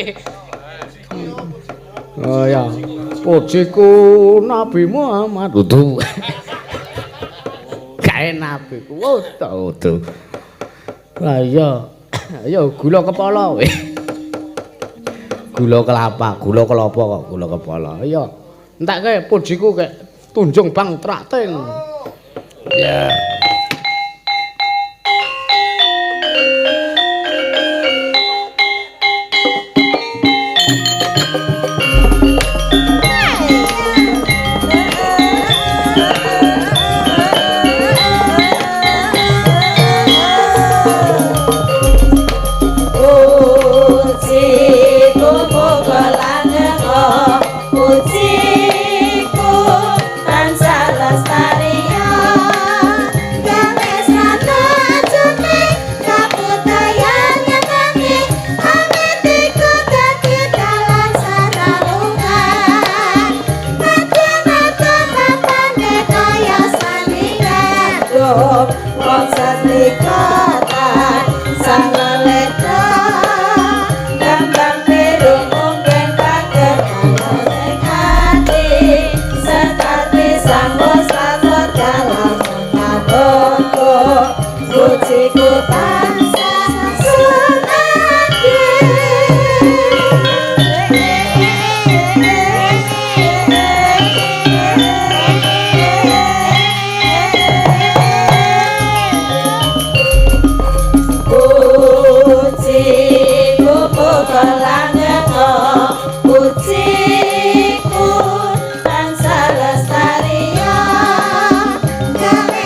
iki. Oh ya, pujiku Nabi Muhammad. Udu. Kae nabi ku. Udu. Lah iya. Ayo gula kepala kowe. Gula kelapa, gula kelapa kok gula kepala. Ayo. Entekke pujiku kek tunjung bang trakting. Ya. Pujiku tansah lestariya gawe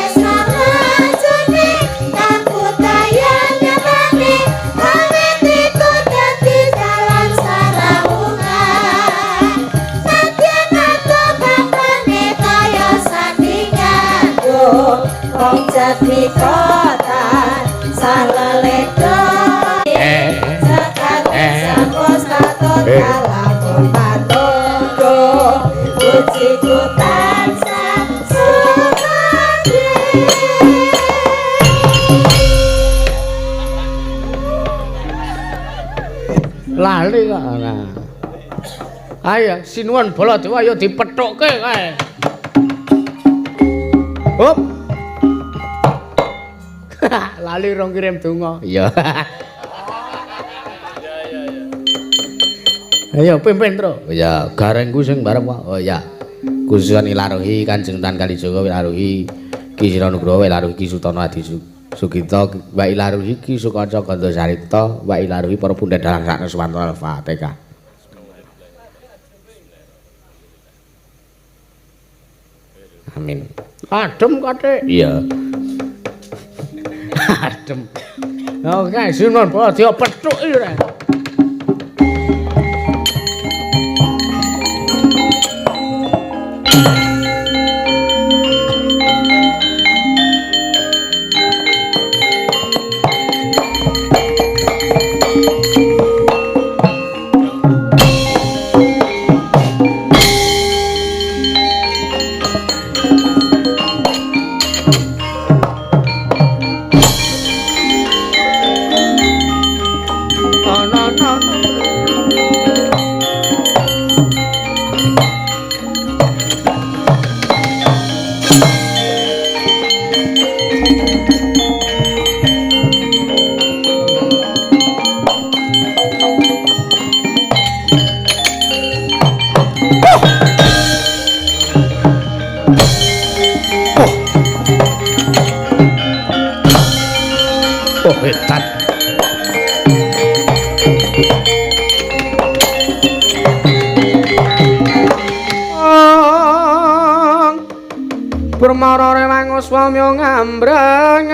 Lali kok ora. Ayo sinuwun Baladewa ayo dipethukke kae. Hop. Lali rong kirim donga. Iya. Ayo pimpin, Tru. Ya, garengku sing bareng kok. Oh ya. Khususan ilaruhi Kanjeng Tan Kalijaga ilaruhi Ki Sira Nugroho ilaruhi Ki Sutono Adi Sugito wa ilaruhi Ki Sukanca Gandasarita wa ilaruhi para pundhen dalang saknuswantara Al-Fatihah. Amin. Adem kathik. Iya. Adem. Oke, sinuwun Baladewa pethuki ora. Swamya ngambrang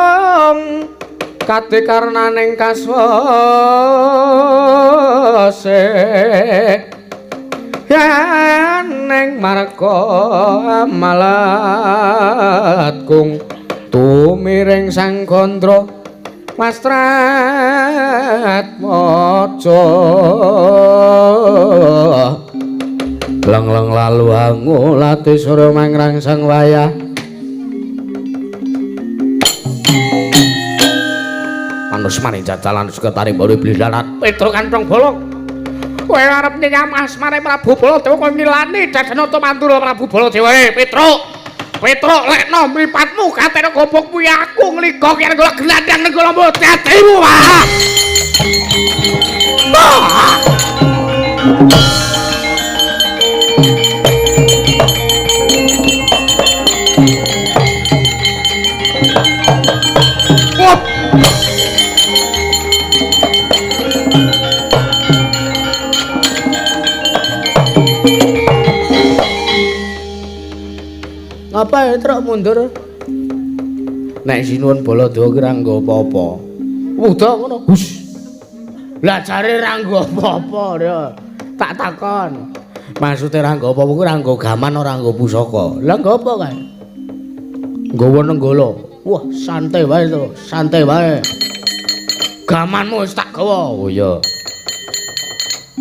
ong kate karnaning kaswase yen ning marga malat kung tumiring sang gandra Wastrat maca leng-leng lalu angulati surya mangrangsang wayah Manus maning jajalan sekretari baru iblis lalat. Petruk Kanthong Bolong. Kowe arep nyam asmane Prabu Baladewa kowe ngilani Dadanata Mandura Prabu Baladewa. Petruk. Petruk lekno mripatmu katene gobok kuwi aku ngligok yen golek gelandang nenggala dadimu. Wah. Ngapa truk mundur? Nek sinuwun Baladewa ki ra nggo apa-apa. Wuda ngono. Hus. Lah jare ra nggo apa-apa ya. Tak takon. Maksude ra nggo apa-apa ku ra nggo gaman ora nggo pusaka. Lah nggo apa kae? Nggawa nenggala. Wah, santai wae to, santai wae. Gamanmu wis tak gawa. Oh iya.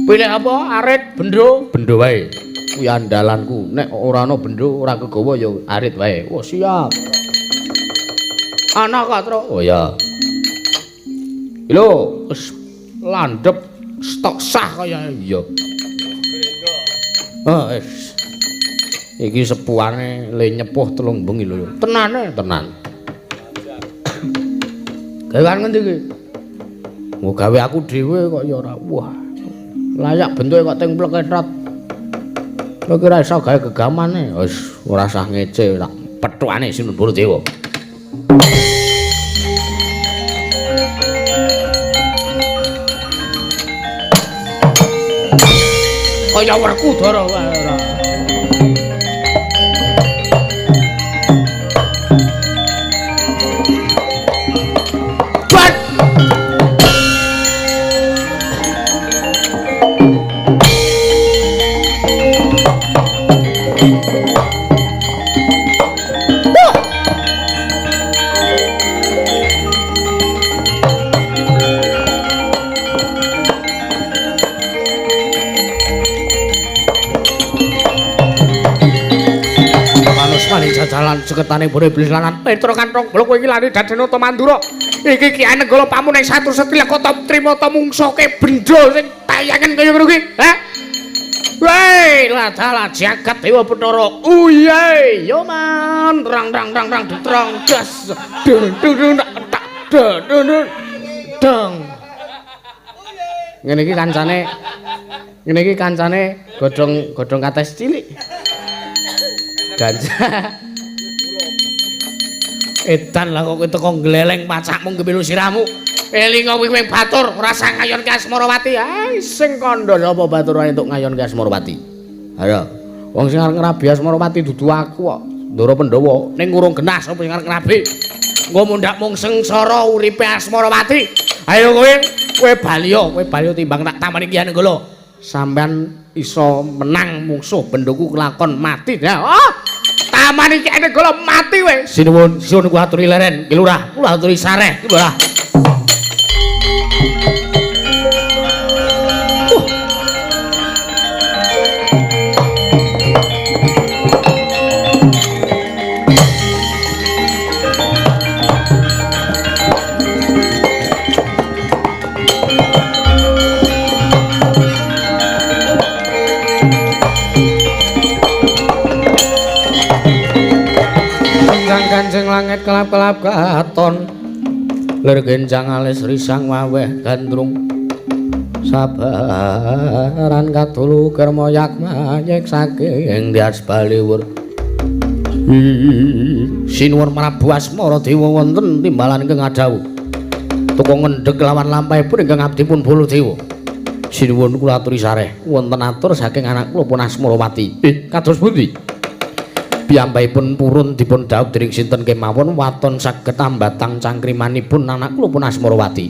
Pilih apa? Arit, bendo? Bendo wae. Kuwi andalanku. Nek ora ana bendo ora kegawa ya arit wae. Wah, siap. Ana kok, Truk. Oh iya. Lho, wis landhep stok sah kaya iya. Oh, wis. Iki sepuane le nyepuh 3 bengi lho. Tenane, tenan. Gawean ngendi iki? Nggo gawe aku dhewe kok ya ora. Wah. Layak bentuke kok ting pleketret. Kowe kira iso gawe gegamane? Wis ora usah ngece tak pethukane Sinuwun Baladewa. Kaya Werkudara wae ora. Jalan seketane bore iblis lanang Petruk Kanthong Bolong kowe iki lari Dadanata Mandura iki Ki Anenggala pamuneng satu setilek kota Trimata mungsuke bendho sing tayangan kaya ngono kuwi ha weh ladalah jagat dewa Bathara uye yo man rang rang rang rang ditrong das dung dung dung tak dung dung dong ngene iki kancane godhong godhong kates cilik ganja. Edan lah kok teko ngleleng pacakmu kemilu sirahmu. Elinga wing batur ora usah ngayonke Asmarawati. Ai sing kandha sapa batur wae entuk ngayonke Asmarawati. Ayo. Wong sing arep ngrabi Asmarawati dudu aku kok. Ndara Pandhawa ning urung genah sapa sing arep ngrabi. Engko mundhak mung sengsara uripe Asmarawati. Ayo kowe, kowe bali timbang tak tamani Ki Anenggala. Sampeyan iso menang mungsuh bendoku kelakon mati. Ya. Oh! Taman iki Anenggala mati kowe. Sinuwun, sinuwun kula aturi leren, Ki Lurah, kula aturi sareh, Ki Lurah. Kancing langit kelap-kelap katon lir genjang alis risang waweh gandrung sabaran kadulu kermoyak mayek saking Dyas Baliwur. Sinuwun Prabu Asmara Dewa wonten timbalan ingkang adhawuh tuku ngendheg lawan lampahipun ingkang abdi pun Baladewa. Sinuwun kula aturi sareh wonten atur saking anak kula pun Asmarawati. Kados pundi? Piyambakipun purun dipun dhawuh dening sinten kemawon waton saged ambatang cangkrimanipun anak kula pun Asmarawati.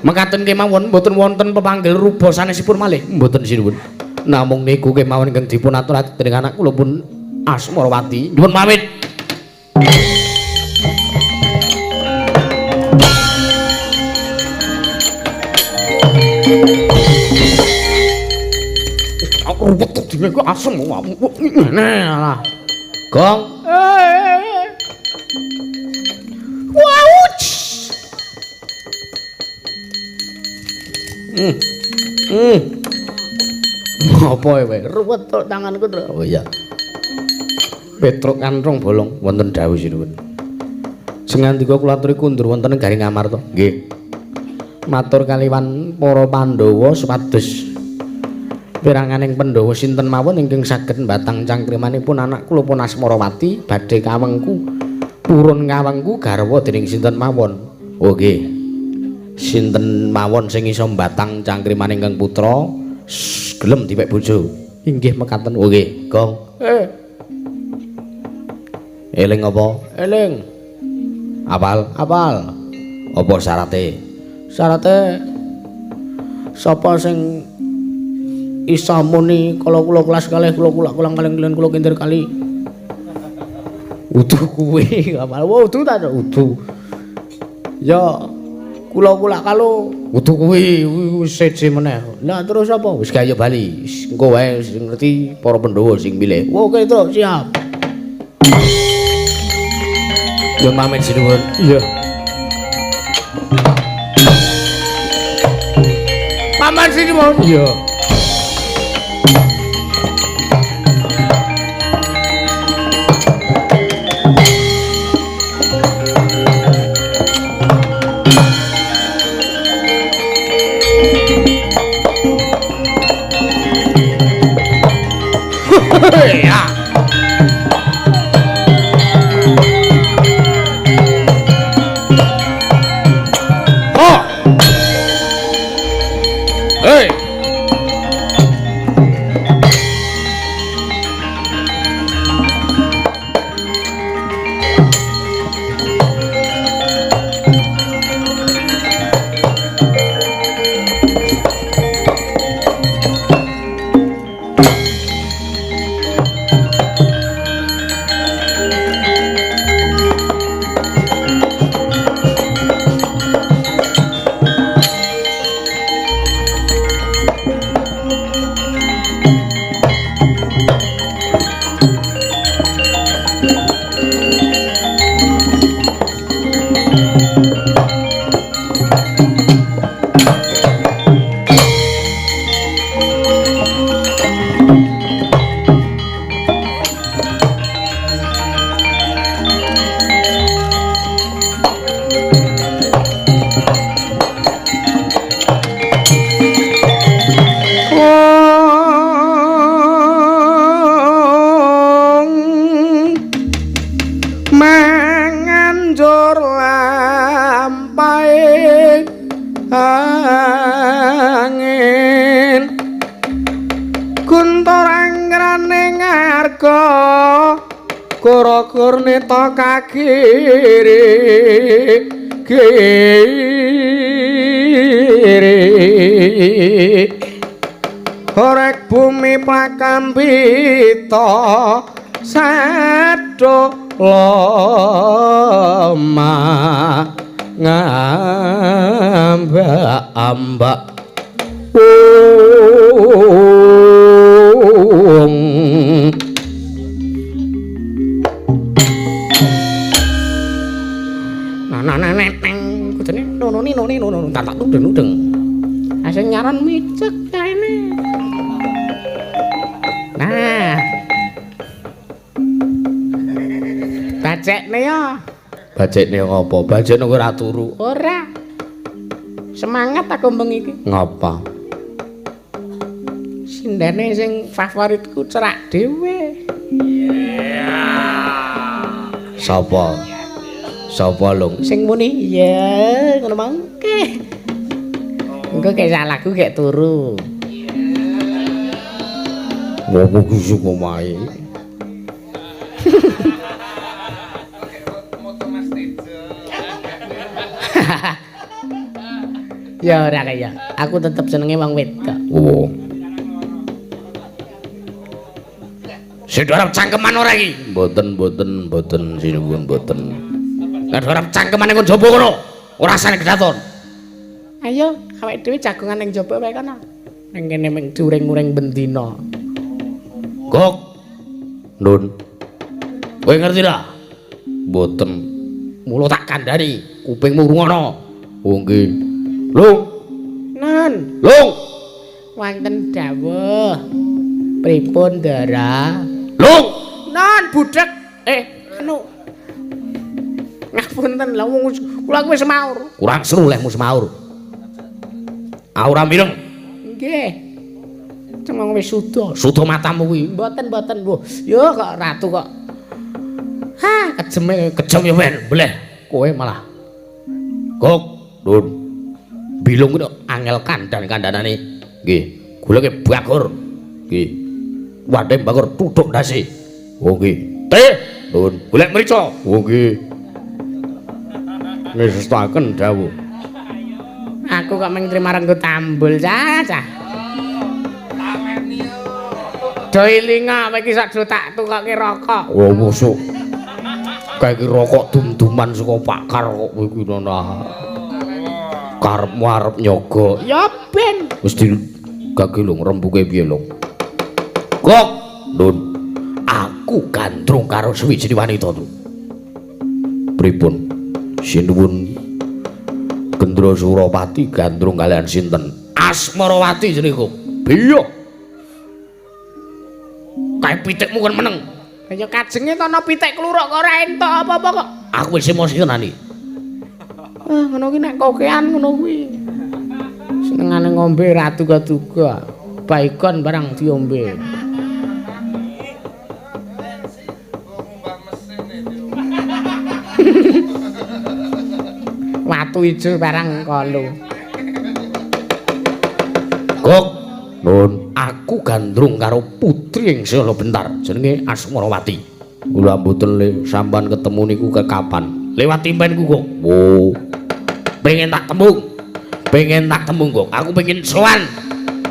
Mekaten kemawon mboten wonten pepanggil rupa sanesipun malih. Mboten sinuwun. Namung niku kemawon ingkang dipun aturaken dening anak kula pun Asmarawati. Nyuwun pamit. Aku ruwet dene kok asem ngene lah. Gong. Wow. Apa kowe? Ruwet tok tanganku, Tru. Oh iya. Petruk Kantrong Bolong wonten dawuh sinuwun. Sing ngandika kula aturi kundur wonten Garing Amarta. Nggih. Matur kaliwan para Pandhawa supados piranganing Pandhawa sinten mawon ingkang saged mbatang cangkrimanipun anak kula pun Asmarawati badhe kawengku purun kawengku garwa dening sinten mawon. Oh nggih. Sinten mawon sing iso mbatang cangkrimane ingkang putra gelem dipek bojo. Inggih mekaten. Oh nggih, Gong. Eling apa? Eling. Apal? Apal. Apa syarate? Syarate sapa sing isa muni kala kula kelas kalih kula kulak kulang kalih kalian kula kintir kali. Udu kuwi apal. Wah, udu ta udu. Ya kula kulak kalu udu kuwi wis seje meneh. Lah terus apa? Wis kaya bali. Engko wae sing ngerti para Pandhawa sing milih. Oke, Truk, siap. Ya pamit sinuwun. Iya. Paman sinuwun. Iya. Ya. Hey. Neta kagiri giri horek bumi prakambita sado loma ngambak ambak tak udeng-udeng. Asing nyaran micek kaene. Nah. Bacekne ya. Bacekne ngopo? Bacekne ora turu. Ora. Semangat aku bengi iki. Ngapa? Sindene sing favoritku cerak dhewe. Sapa? Sapa lung? Sing muni iya ngono mangke. Engko kek salahku kek turu. Ngopo kusuk omahe. Ya ora kaya. Aku tetep senenge wong wedok. Oh. Sing arep cangkeman ora iki? Mboten, mboten, mboten sinuwun mboten. Nek arep cangkemane kok jaba kono, ora sane kedaton. Ayo, awake dhewe jagongan ning jaba wae kono. Ning kene mung during-uring bendina. Gok. Nun. Kowe ngerti ra? Mboten. Mula tak kandhani, kupingmu rungono. Oh nggih. Lho. Nah. Non. Lung. Wonten dawuh. Pripun, Ndara? Lung. Non, budhek. Anu. Ngapunten lha wong kula wis semaur. Kurang seru lehmu semaur. Ora mireng. Nggih. Cemong wis suda. Suda matamu kuwi. Mboten-mboten, Bu. Yo kok ratu kok. Ha, kejeme kejem ya ben, bleh. Kowe malah. Gok, Nun. Bilung kuwi angel kandhan-kandhanane. Nggih. Goleke Bagor. Nggih. Wadhe Bagor tuthuk ndase. Oh nggih. Teh, Nun. Golek mrica. Oh nggih. Ngestaken dawuh. Aku kok mung trima renggo tambul cah. Do ilinga kowe iki sak do tak tukoke rokok. Oh mosok. Kae iki rokok dum-duman saka pakar kok kowe iki nona. Karepmu arep nyoga. Ya ben. Wis digage lho ngrembuke piye lho. Kok, Nun. Aku gandrung karo suwijine wanita tu. Pripun? Sinuwun Gendra Surapati gandrung kalian sinten? Asmarawati jenenge kok. Biyo. Kae pitikmu kan meneng. Ya kajenge to ana pitik kluruk kok ora entuk apa-apa kok. Aku wis emosi tenan iki. Ah ngono ki nek kokean ngono kuwi. Senengane ngombe ra duga-duga. Baygon barang diombe. Watu ijo barang kolu. Kok, Nun, aku gandrung karo putri ing Sela Bentar jenenge Asmarawati. Kula mboten le sampean ketemu niku kekapan? Lewat impenku kok. Oh. Pengen tak tembung. Pengen tak tembung kok. Aku pengen sowan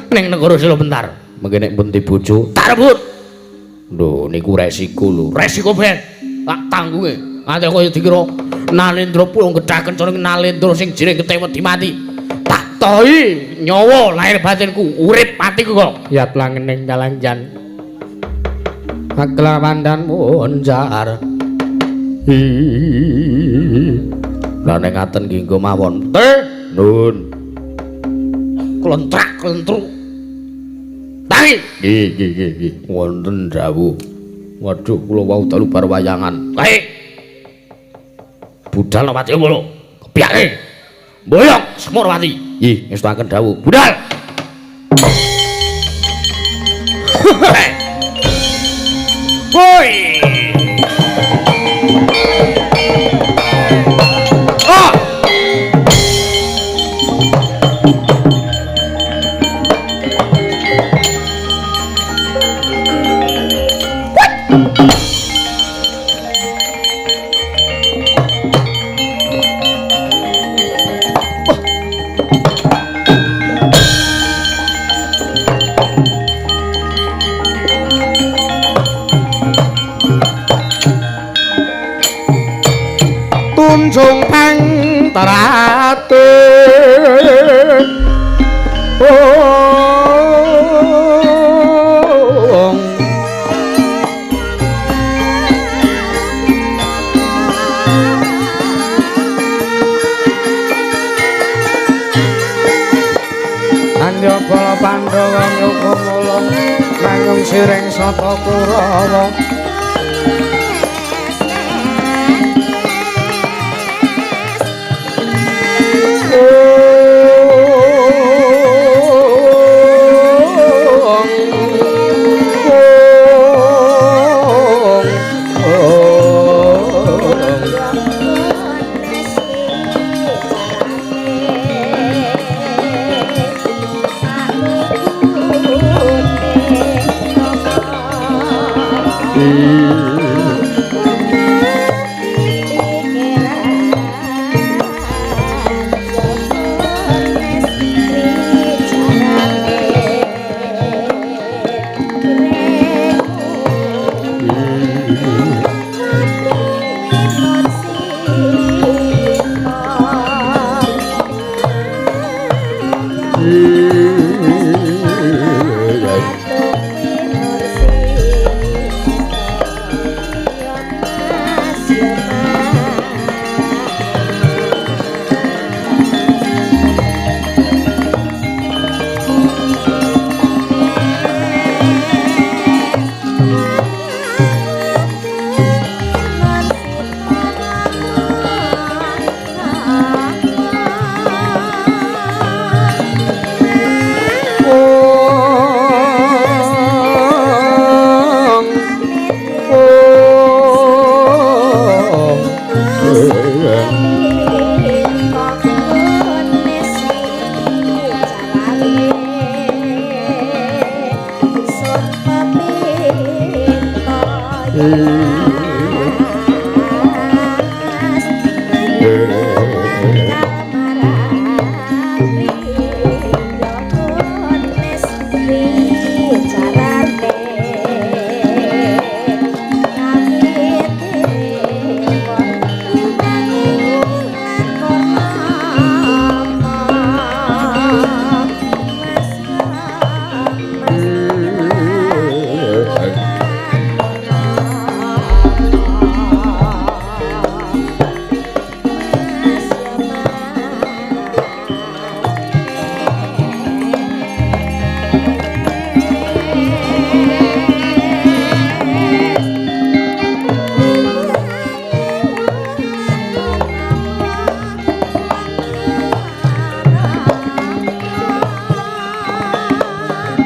ning negara Sela Bentar. Mengke nek pun bojo tak rebut. Lho niku resiko lho. Resiko ben. Tak tanggunge. Nganti kaya dikira Nalendra pulung gedhah kencana Nalendra sing jeneng getih wedi mati. Tak tohi nyawa lahir batinku, urip matiku kok. Ya plangening kalanjan. Aklawandan monjar. Lah nek ngaten nggih nggo mawon. Teh, Nun. Klontrak klentru. Tangi. Nggih, nggih, nggih. Wonten dawuh. Waduh, kula wau dalu bar wayangan. Kae. Budal Wati lho. Kepyake. Boyong Semurwati. Nggih, ngestuaken dawuh. Budal. Woi. Oh. Tunjung pangterate ong Andya bala Pandhawa nyukumula nanging siring sata Kurawa.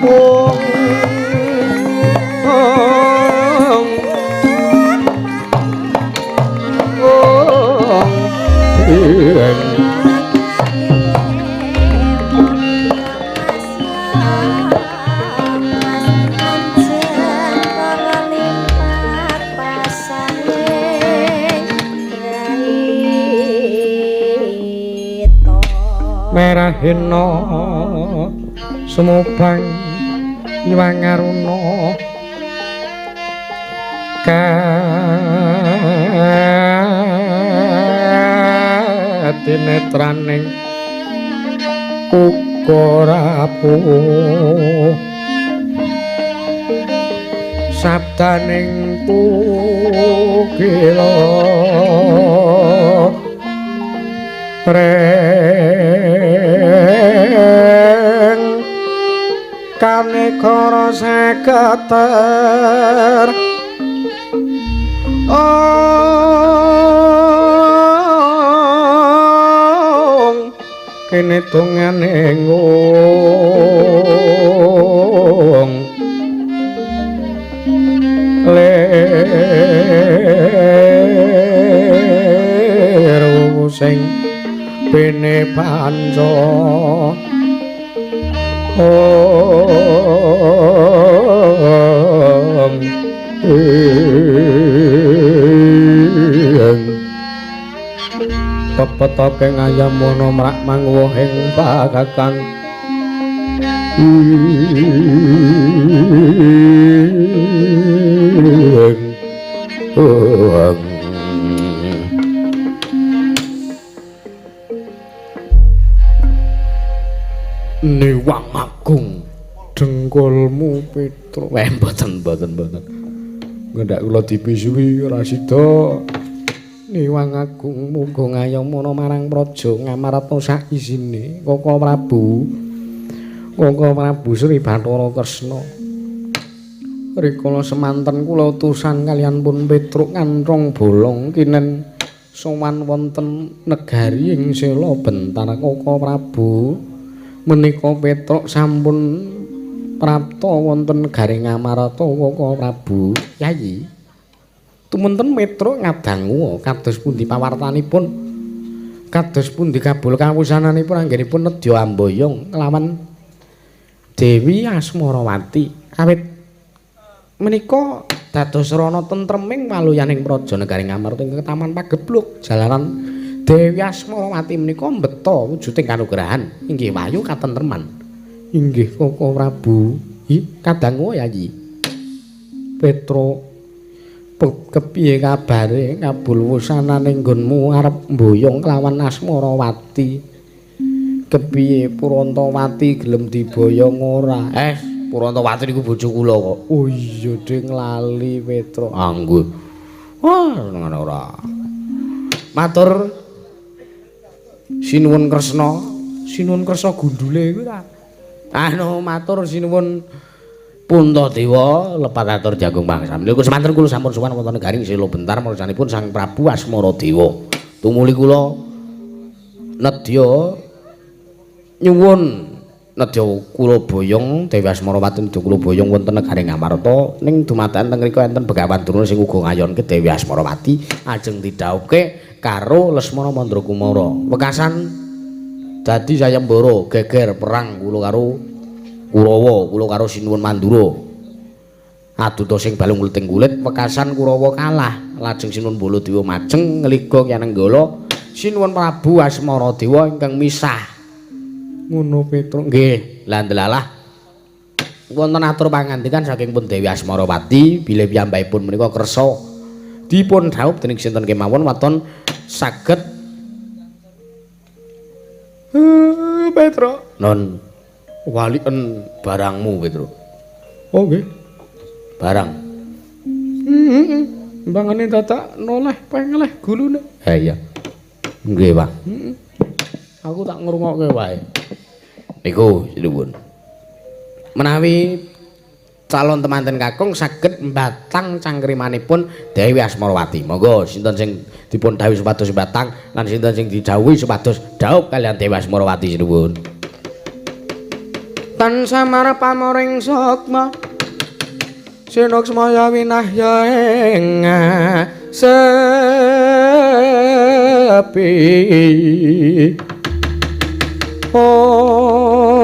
Ong ong ong ing. Merahena sumubang nyuwangaruna katinetraning uga rapuh sabdaning kukila reng kanekara seketer ong kene dongane ngong leru sing bene panca ong ing pepetoke ngayam wana mrak mangwohing pakakan ing ong. Niwang Agung dengkulmu Petruk. Mboten mboten mboten. Ngendak kula dipisuwi ora sida. Niwang Agung muga ngayomana marang praja Ngamarta sak isine Koko Prabu. Koko Prabu Sri Bathara Kresna. Rikala semanten kula utusan kaliyan pun Petruk kanthong bolong kinen sowan wonten negari ing Sela Bentar Koko Prabu. Menika Petruk sampun prapta wonten negari Ngamarta Koko Prabu. Yayi, tumenten Petruk ngadangu kados pundi pawartanipun, kados pundi kabul kawusananipun anggenipun nedya amboyong kelawan Dewi Asmarawati. Awit menika dados rana tentreming waluyaning praja negari Ngamarta ing Taman Pagebluk jalaran Dewi Asmarawati menika mbeta wujuding kanugrahan inggih wahyu katentreman. Inggih Koko Prabu. Hi kadangu Yayi. Petruk kepiye kabare kabul wusanane nggonmu arep mboyong kelawan Asmarawati? Kepiye Purantawati gelem diboyong ora? Purantawati niku bojo kula kok. Oh iya ding lali Petruk. Ah nggih. Wah ngono ora. Matur sinuwun Kresna, sinuwun Kresna gundule iku ta. Anu matur sinuwun Puntadewa lepat atur jagung bangsa. Menika semanten kula sampun sowan wonten negari Sela Bentar marsanipun Sang Prabu Asmaradewa. Tumuli kula nedya nyuwun nedya kula boyong Dewi Asmarawati nedya kula boyong wonten negari Ngamarta ning dumadakan teng mriku enten Begawan Durna sing uga ngayonke Dewi Asmarawati ajeng didhawuhke karo Lesmana Mandrakumara. Wekasan dadi sayembara geger perang kula karo Kurawa, kula karo Sinuwun Mandura. Aduta sing balung leting kulit wekasan Kurawa kalah. Lajeng Sinuwun Baladewa majeng ngliga Kyanenggala Sinuwun Prabu Asmaradewa ingkang misah. Ngono Petruk. Nggih, lah ndelalah wonten atur pangandikan saking pun Dewi Asmarawati bilih piyambakipun menika kersa dipun dhaup dening sinten kemawon waton saged Petruk non waliken barangmu Petruk. Oh nggih. Barang. Heeh. Mbangane dadak noleh pengeleh gulune. Ha iya. Nggih, Pak. Heeh. Aku tak ngrungokke wae. Niku sinuwun. Menawi calon temanten kakung saged mbatang cangkrimanipun Dewi Asmarawati. Monggo sinten sing dipun dhawuhi supados mbatang lan sinten sing didhawuhi supados dhaup kaliyan Dewi Asmarawati sinuwun. Tan samar pamoring sukma sinuksmaya winahya ing sepi. Ong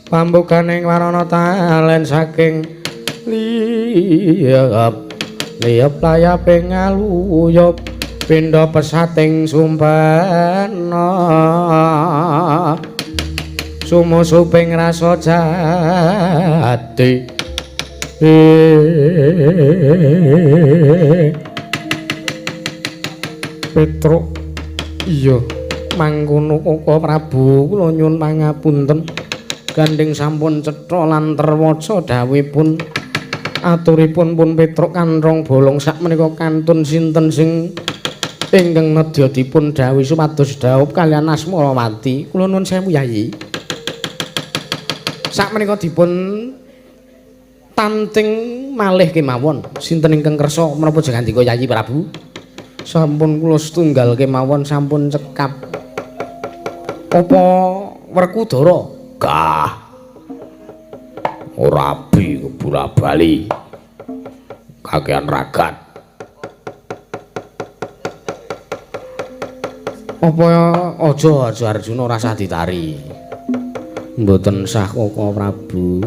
pambukaning warana talen saking liyep liyep layaping ngaluyup pindha pesating sumpena sumusuping rasa jati. Petruk iya mangkono Koko Prabu, kula nyuwun pangapunten gandeng sampun cetha lan terwaca dawuhipun aturipun pun Petruk kanthong bolong sakmenika kantun sinten sing ingkang nedya dipun dawuhi supados dhaup kaliyan Asmarawati. Kula nuwun sewu Yayi. Sakmenika dipun tanting malih kemawon sinten ingkang kersa menapa jengandika Yayi Prabu? Sampun kula setunggal kemawon sampun cekap. Apa Werkudara? Gah. Ora bi kebula-bali. Kakean ragat. Apa aja aja Arjuna ora sah ditari. Mboten sah Koko Prabu.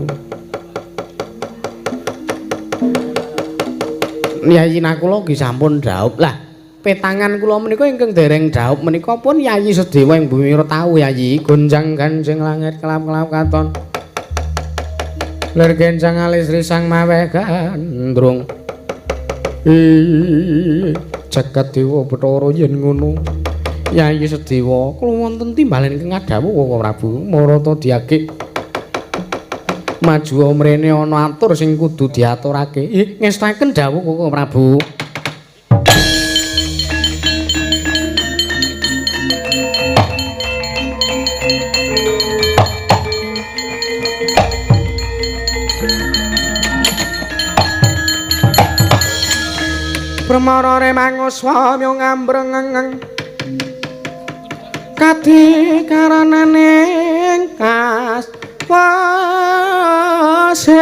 Yayi Nakula nggih sampun dhaup. Lah, petangan kula menika ingkang dereng dhaup menika pun Yayi Sedewa ing bumi tau Yayi gonjang ganjing langit kelap-kelap katon. Lir gencang alis risang maweh gandrung. Jagat dewa Bathara yen ngono. Yayi Sedewa kula wonten timbalan ingkang ngadhawuh Koko Prabu marata diagek. Maju mrene ana atur sing kudu diaturake. Ngestaken dawuh Koko Prabu. Permara remanguswa myo ngambrengeng kadi karananing kas wase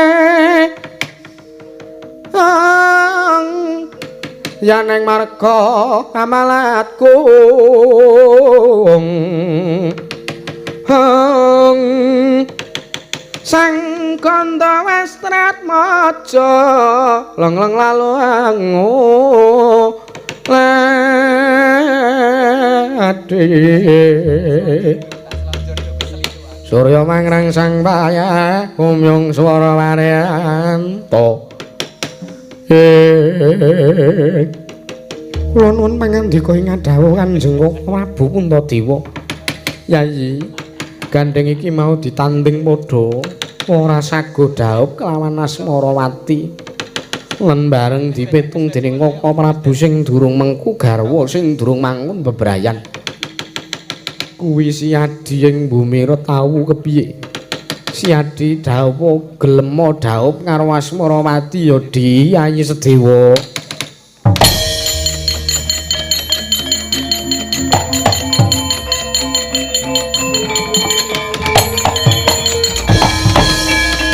yaneng marga kamalatku sang kandha westrat maja lengleng lalu angu ladi surya mangrang sang paya umyung swara waryanto. Kula nuwun pangandika ing dawuh Kanjeng Prabu Puntadewa. Yayi, gandeng iki mau ditanding padha ora sago dhaup kelawan Asmarawati. Lan bareng dipitung dening Koko Prabu sing durung mengku garwa sing durung mangun bebrayan. Kuwi si Adi ing bumi tau kepiye? Si Adi dhaup gelema dhaup karo Asmarawati ya Di Yayi Sedewa.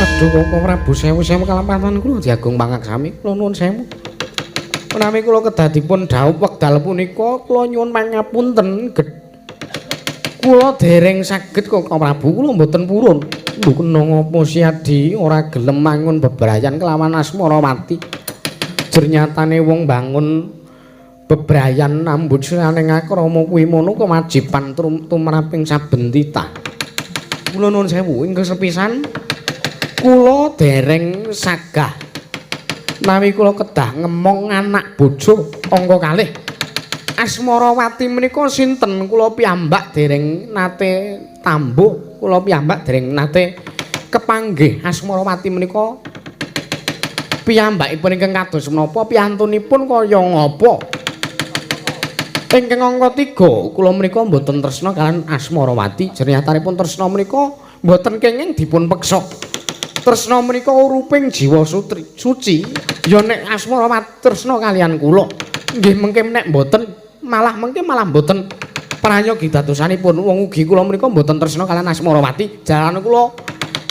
Aduh Koko Prabu sewu-sewu kalampatan kula diagung pangaksami kula nuwun sewu. Menawi kula kedah dipun dhaup wekdal punika kula nyuwun pangapunten. Kula dereng saged Koko Prabu kula mboten purun. Lho kena ngapa si Adi ora gelem mangun bebrayan kelawan Asmarawati. Jernyatane wong bangun bebrayan nambut siraning akrama kuwi mono kewajiban tumraping saben titah. Kula nuwun sewu ingkang sepisan kula dereng sagah menawi kula kedah ngemong anak bojo angka kalih. Asmarawati menika sinten kula piyambak dereng nate tambuh, kula piyambak dereng nate kepanggih. Asmarawati menika piyambakipun ingkang kados menapa, piyantunipun kaya ngapa? Ingkang angka 3 kula menika mboten tresna kaliyan Asmarawati. Jernyatanipun tresna menika mboten kenging dipun peksa. Tresna menika uruping jiwa sutri, suci. Ya nek Asmarawati tresna kaliyan kula, nggih mengke nek mboten malah mengke malah mboten Prayogi dadosanipun wong ugi kula menika mboten tresna kaliyan Asmarawati. Jalan kula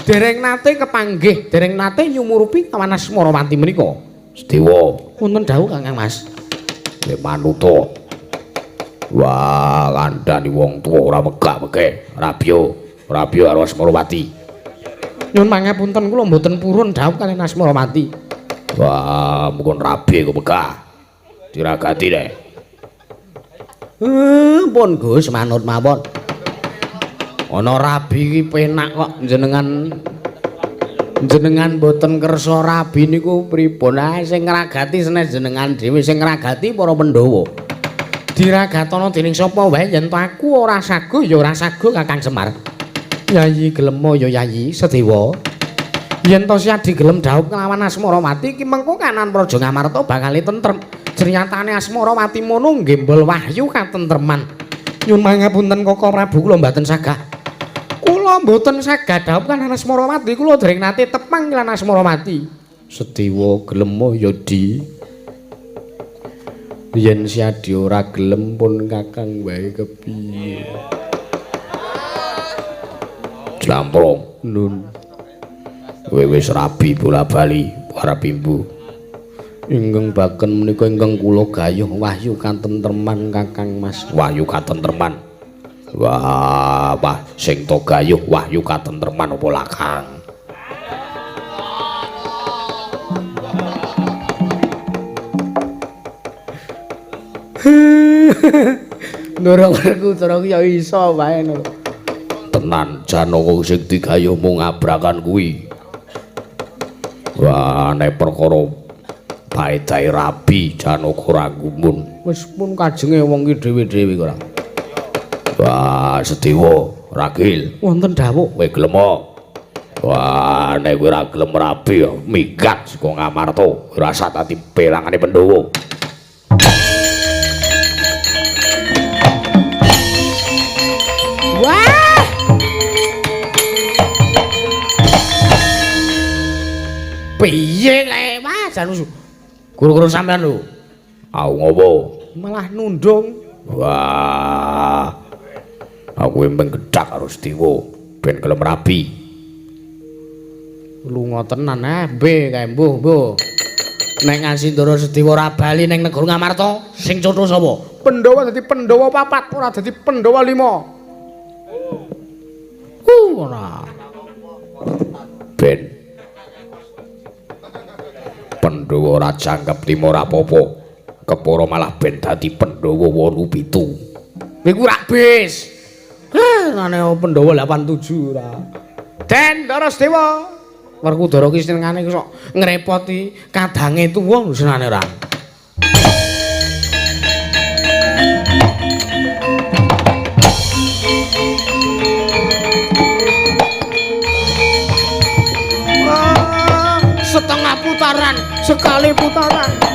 dereng nate kepanggih, dereng nate nyumurupi kawan Asmarawati menika. Sedewa, Wonten dawuh Kakang Mas. kowe manuta. Wah, kandhani wong tuwa ora megah-megah. Rabyo, rabyo karo Asmarawati. Nyuwun pangapunten kula mboten purun dawuh kaliyan Asmarawati. Wah, mungkon rabi kok megah. Diragati deh. Pun Gus manut mawon. Ana rabi iki penak kok jenengan mboten kersa rabi niku pripun? Ah sing ngragati senes jenengan dhewe, sing ngragati para Pandhawa. Diragatana dening sapa wae yen to aku ora saguh ya ora saguh Kakang Semar. Yayi gelem ya Yayi Sedewa. Yen to Siadi gelem dhaup kelawan Asmarawati iki mengko kanan Praja Ngamarta bakal tentrem. Jernyatane Asmarawati mono nggembol wahyu katentreman. Nyuwun pangapunten Koko Prabu kula mboten sagah. Kula mboten sagah dhaup kaliyan Asmarawati, kula dereng nate tepang kaliyan Asmarawati. Sedewa gelem ya Di. Yen Siadi ora gelem pun Kakang wae kepiye? Jlamprong Nun. Kowe wis rabi bola-bali arep imbu. Ingkang baken menika ingkang kula gayuh wahyu katentreman Kakang Mas. Wahyu katentreman. Wah, wah sing to gayuh wahyu katentreman apa lakang? Ndoro Werkudara ki ya iso wae no. Tenan Janaka sing digayuh mung abrakan kuwi. Wah, nek perkara paedahe rabi Janaka ora gumun. Wis pun kajenge wong ki dhewe-dhewe ora. Wah, Sedewa, Ragil, Wonten dawuh. kowe gelem apa? Wah, nek kowe ora gelem rabi minggat saka Ngamarta, ora usah dadi pelangane Pandhawa. Wah. Piye kae Mas? Jan guru-guru sampean lho. Aku ngopo? Malah nundung. Wah. Aku emeng gedhak karo Sedewa ben gelem rabi. Lunga tenan be kae mbuh mbuh. Nek ngansi Ndara Sedewa ora bali ning negara Ngamarta, sing cotho sapa? Pandhawa dadi Pandhawa 4, ora dadi Pandhawa 5. Ora. Ben Pandhawa ora jangkep lima ora apa-apa. Kepara malah ben dadi Pandhawa 87. Iku rak bis. Nane Pandhawa 87 ora. Den Ndara Sedewa. Werkudara ki senengane sok ngrepoti kadange tuwa senane ora. Setengah putaran, sekali putaran.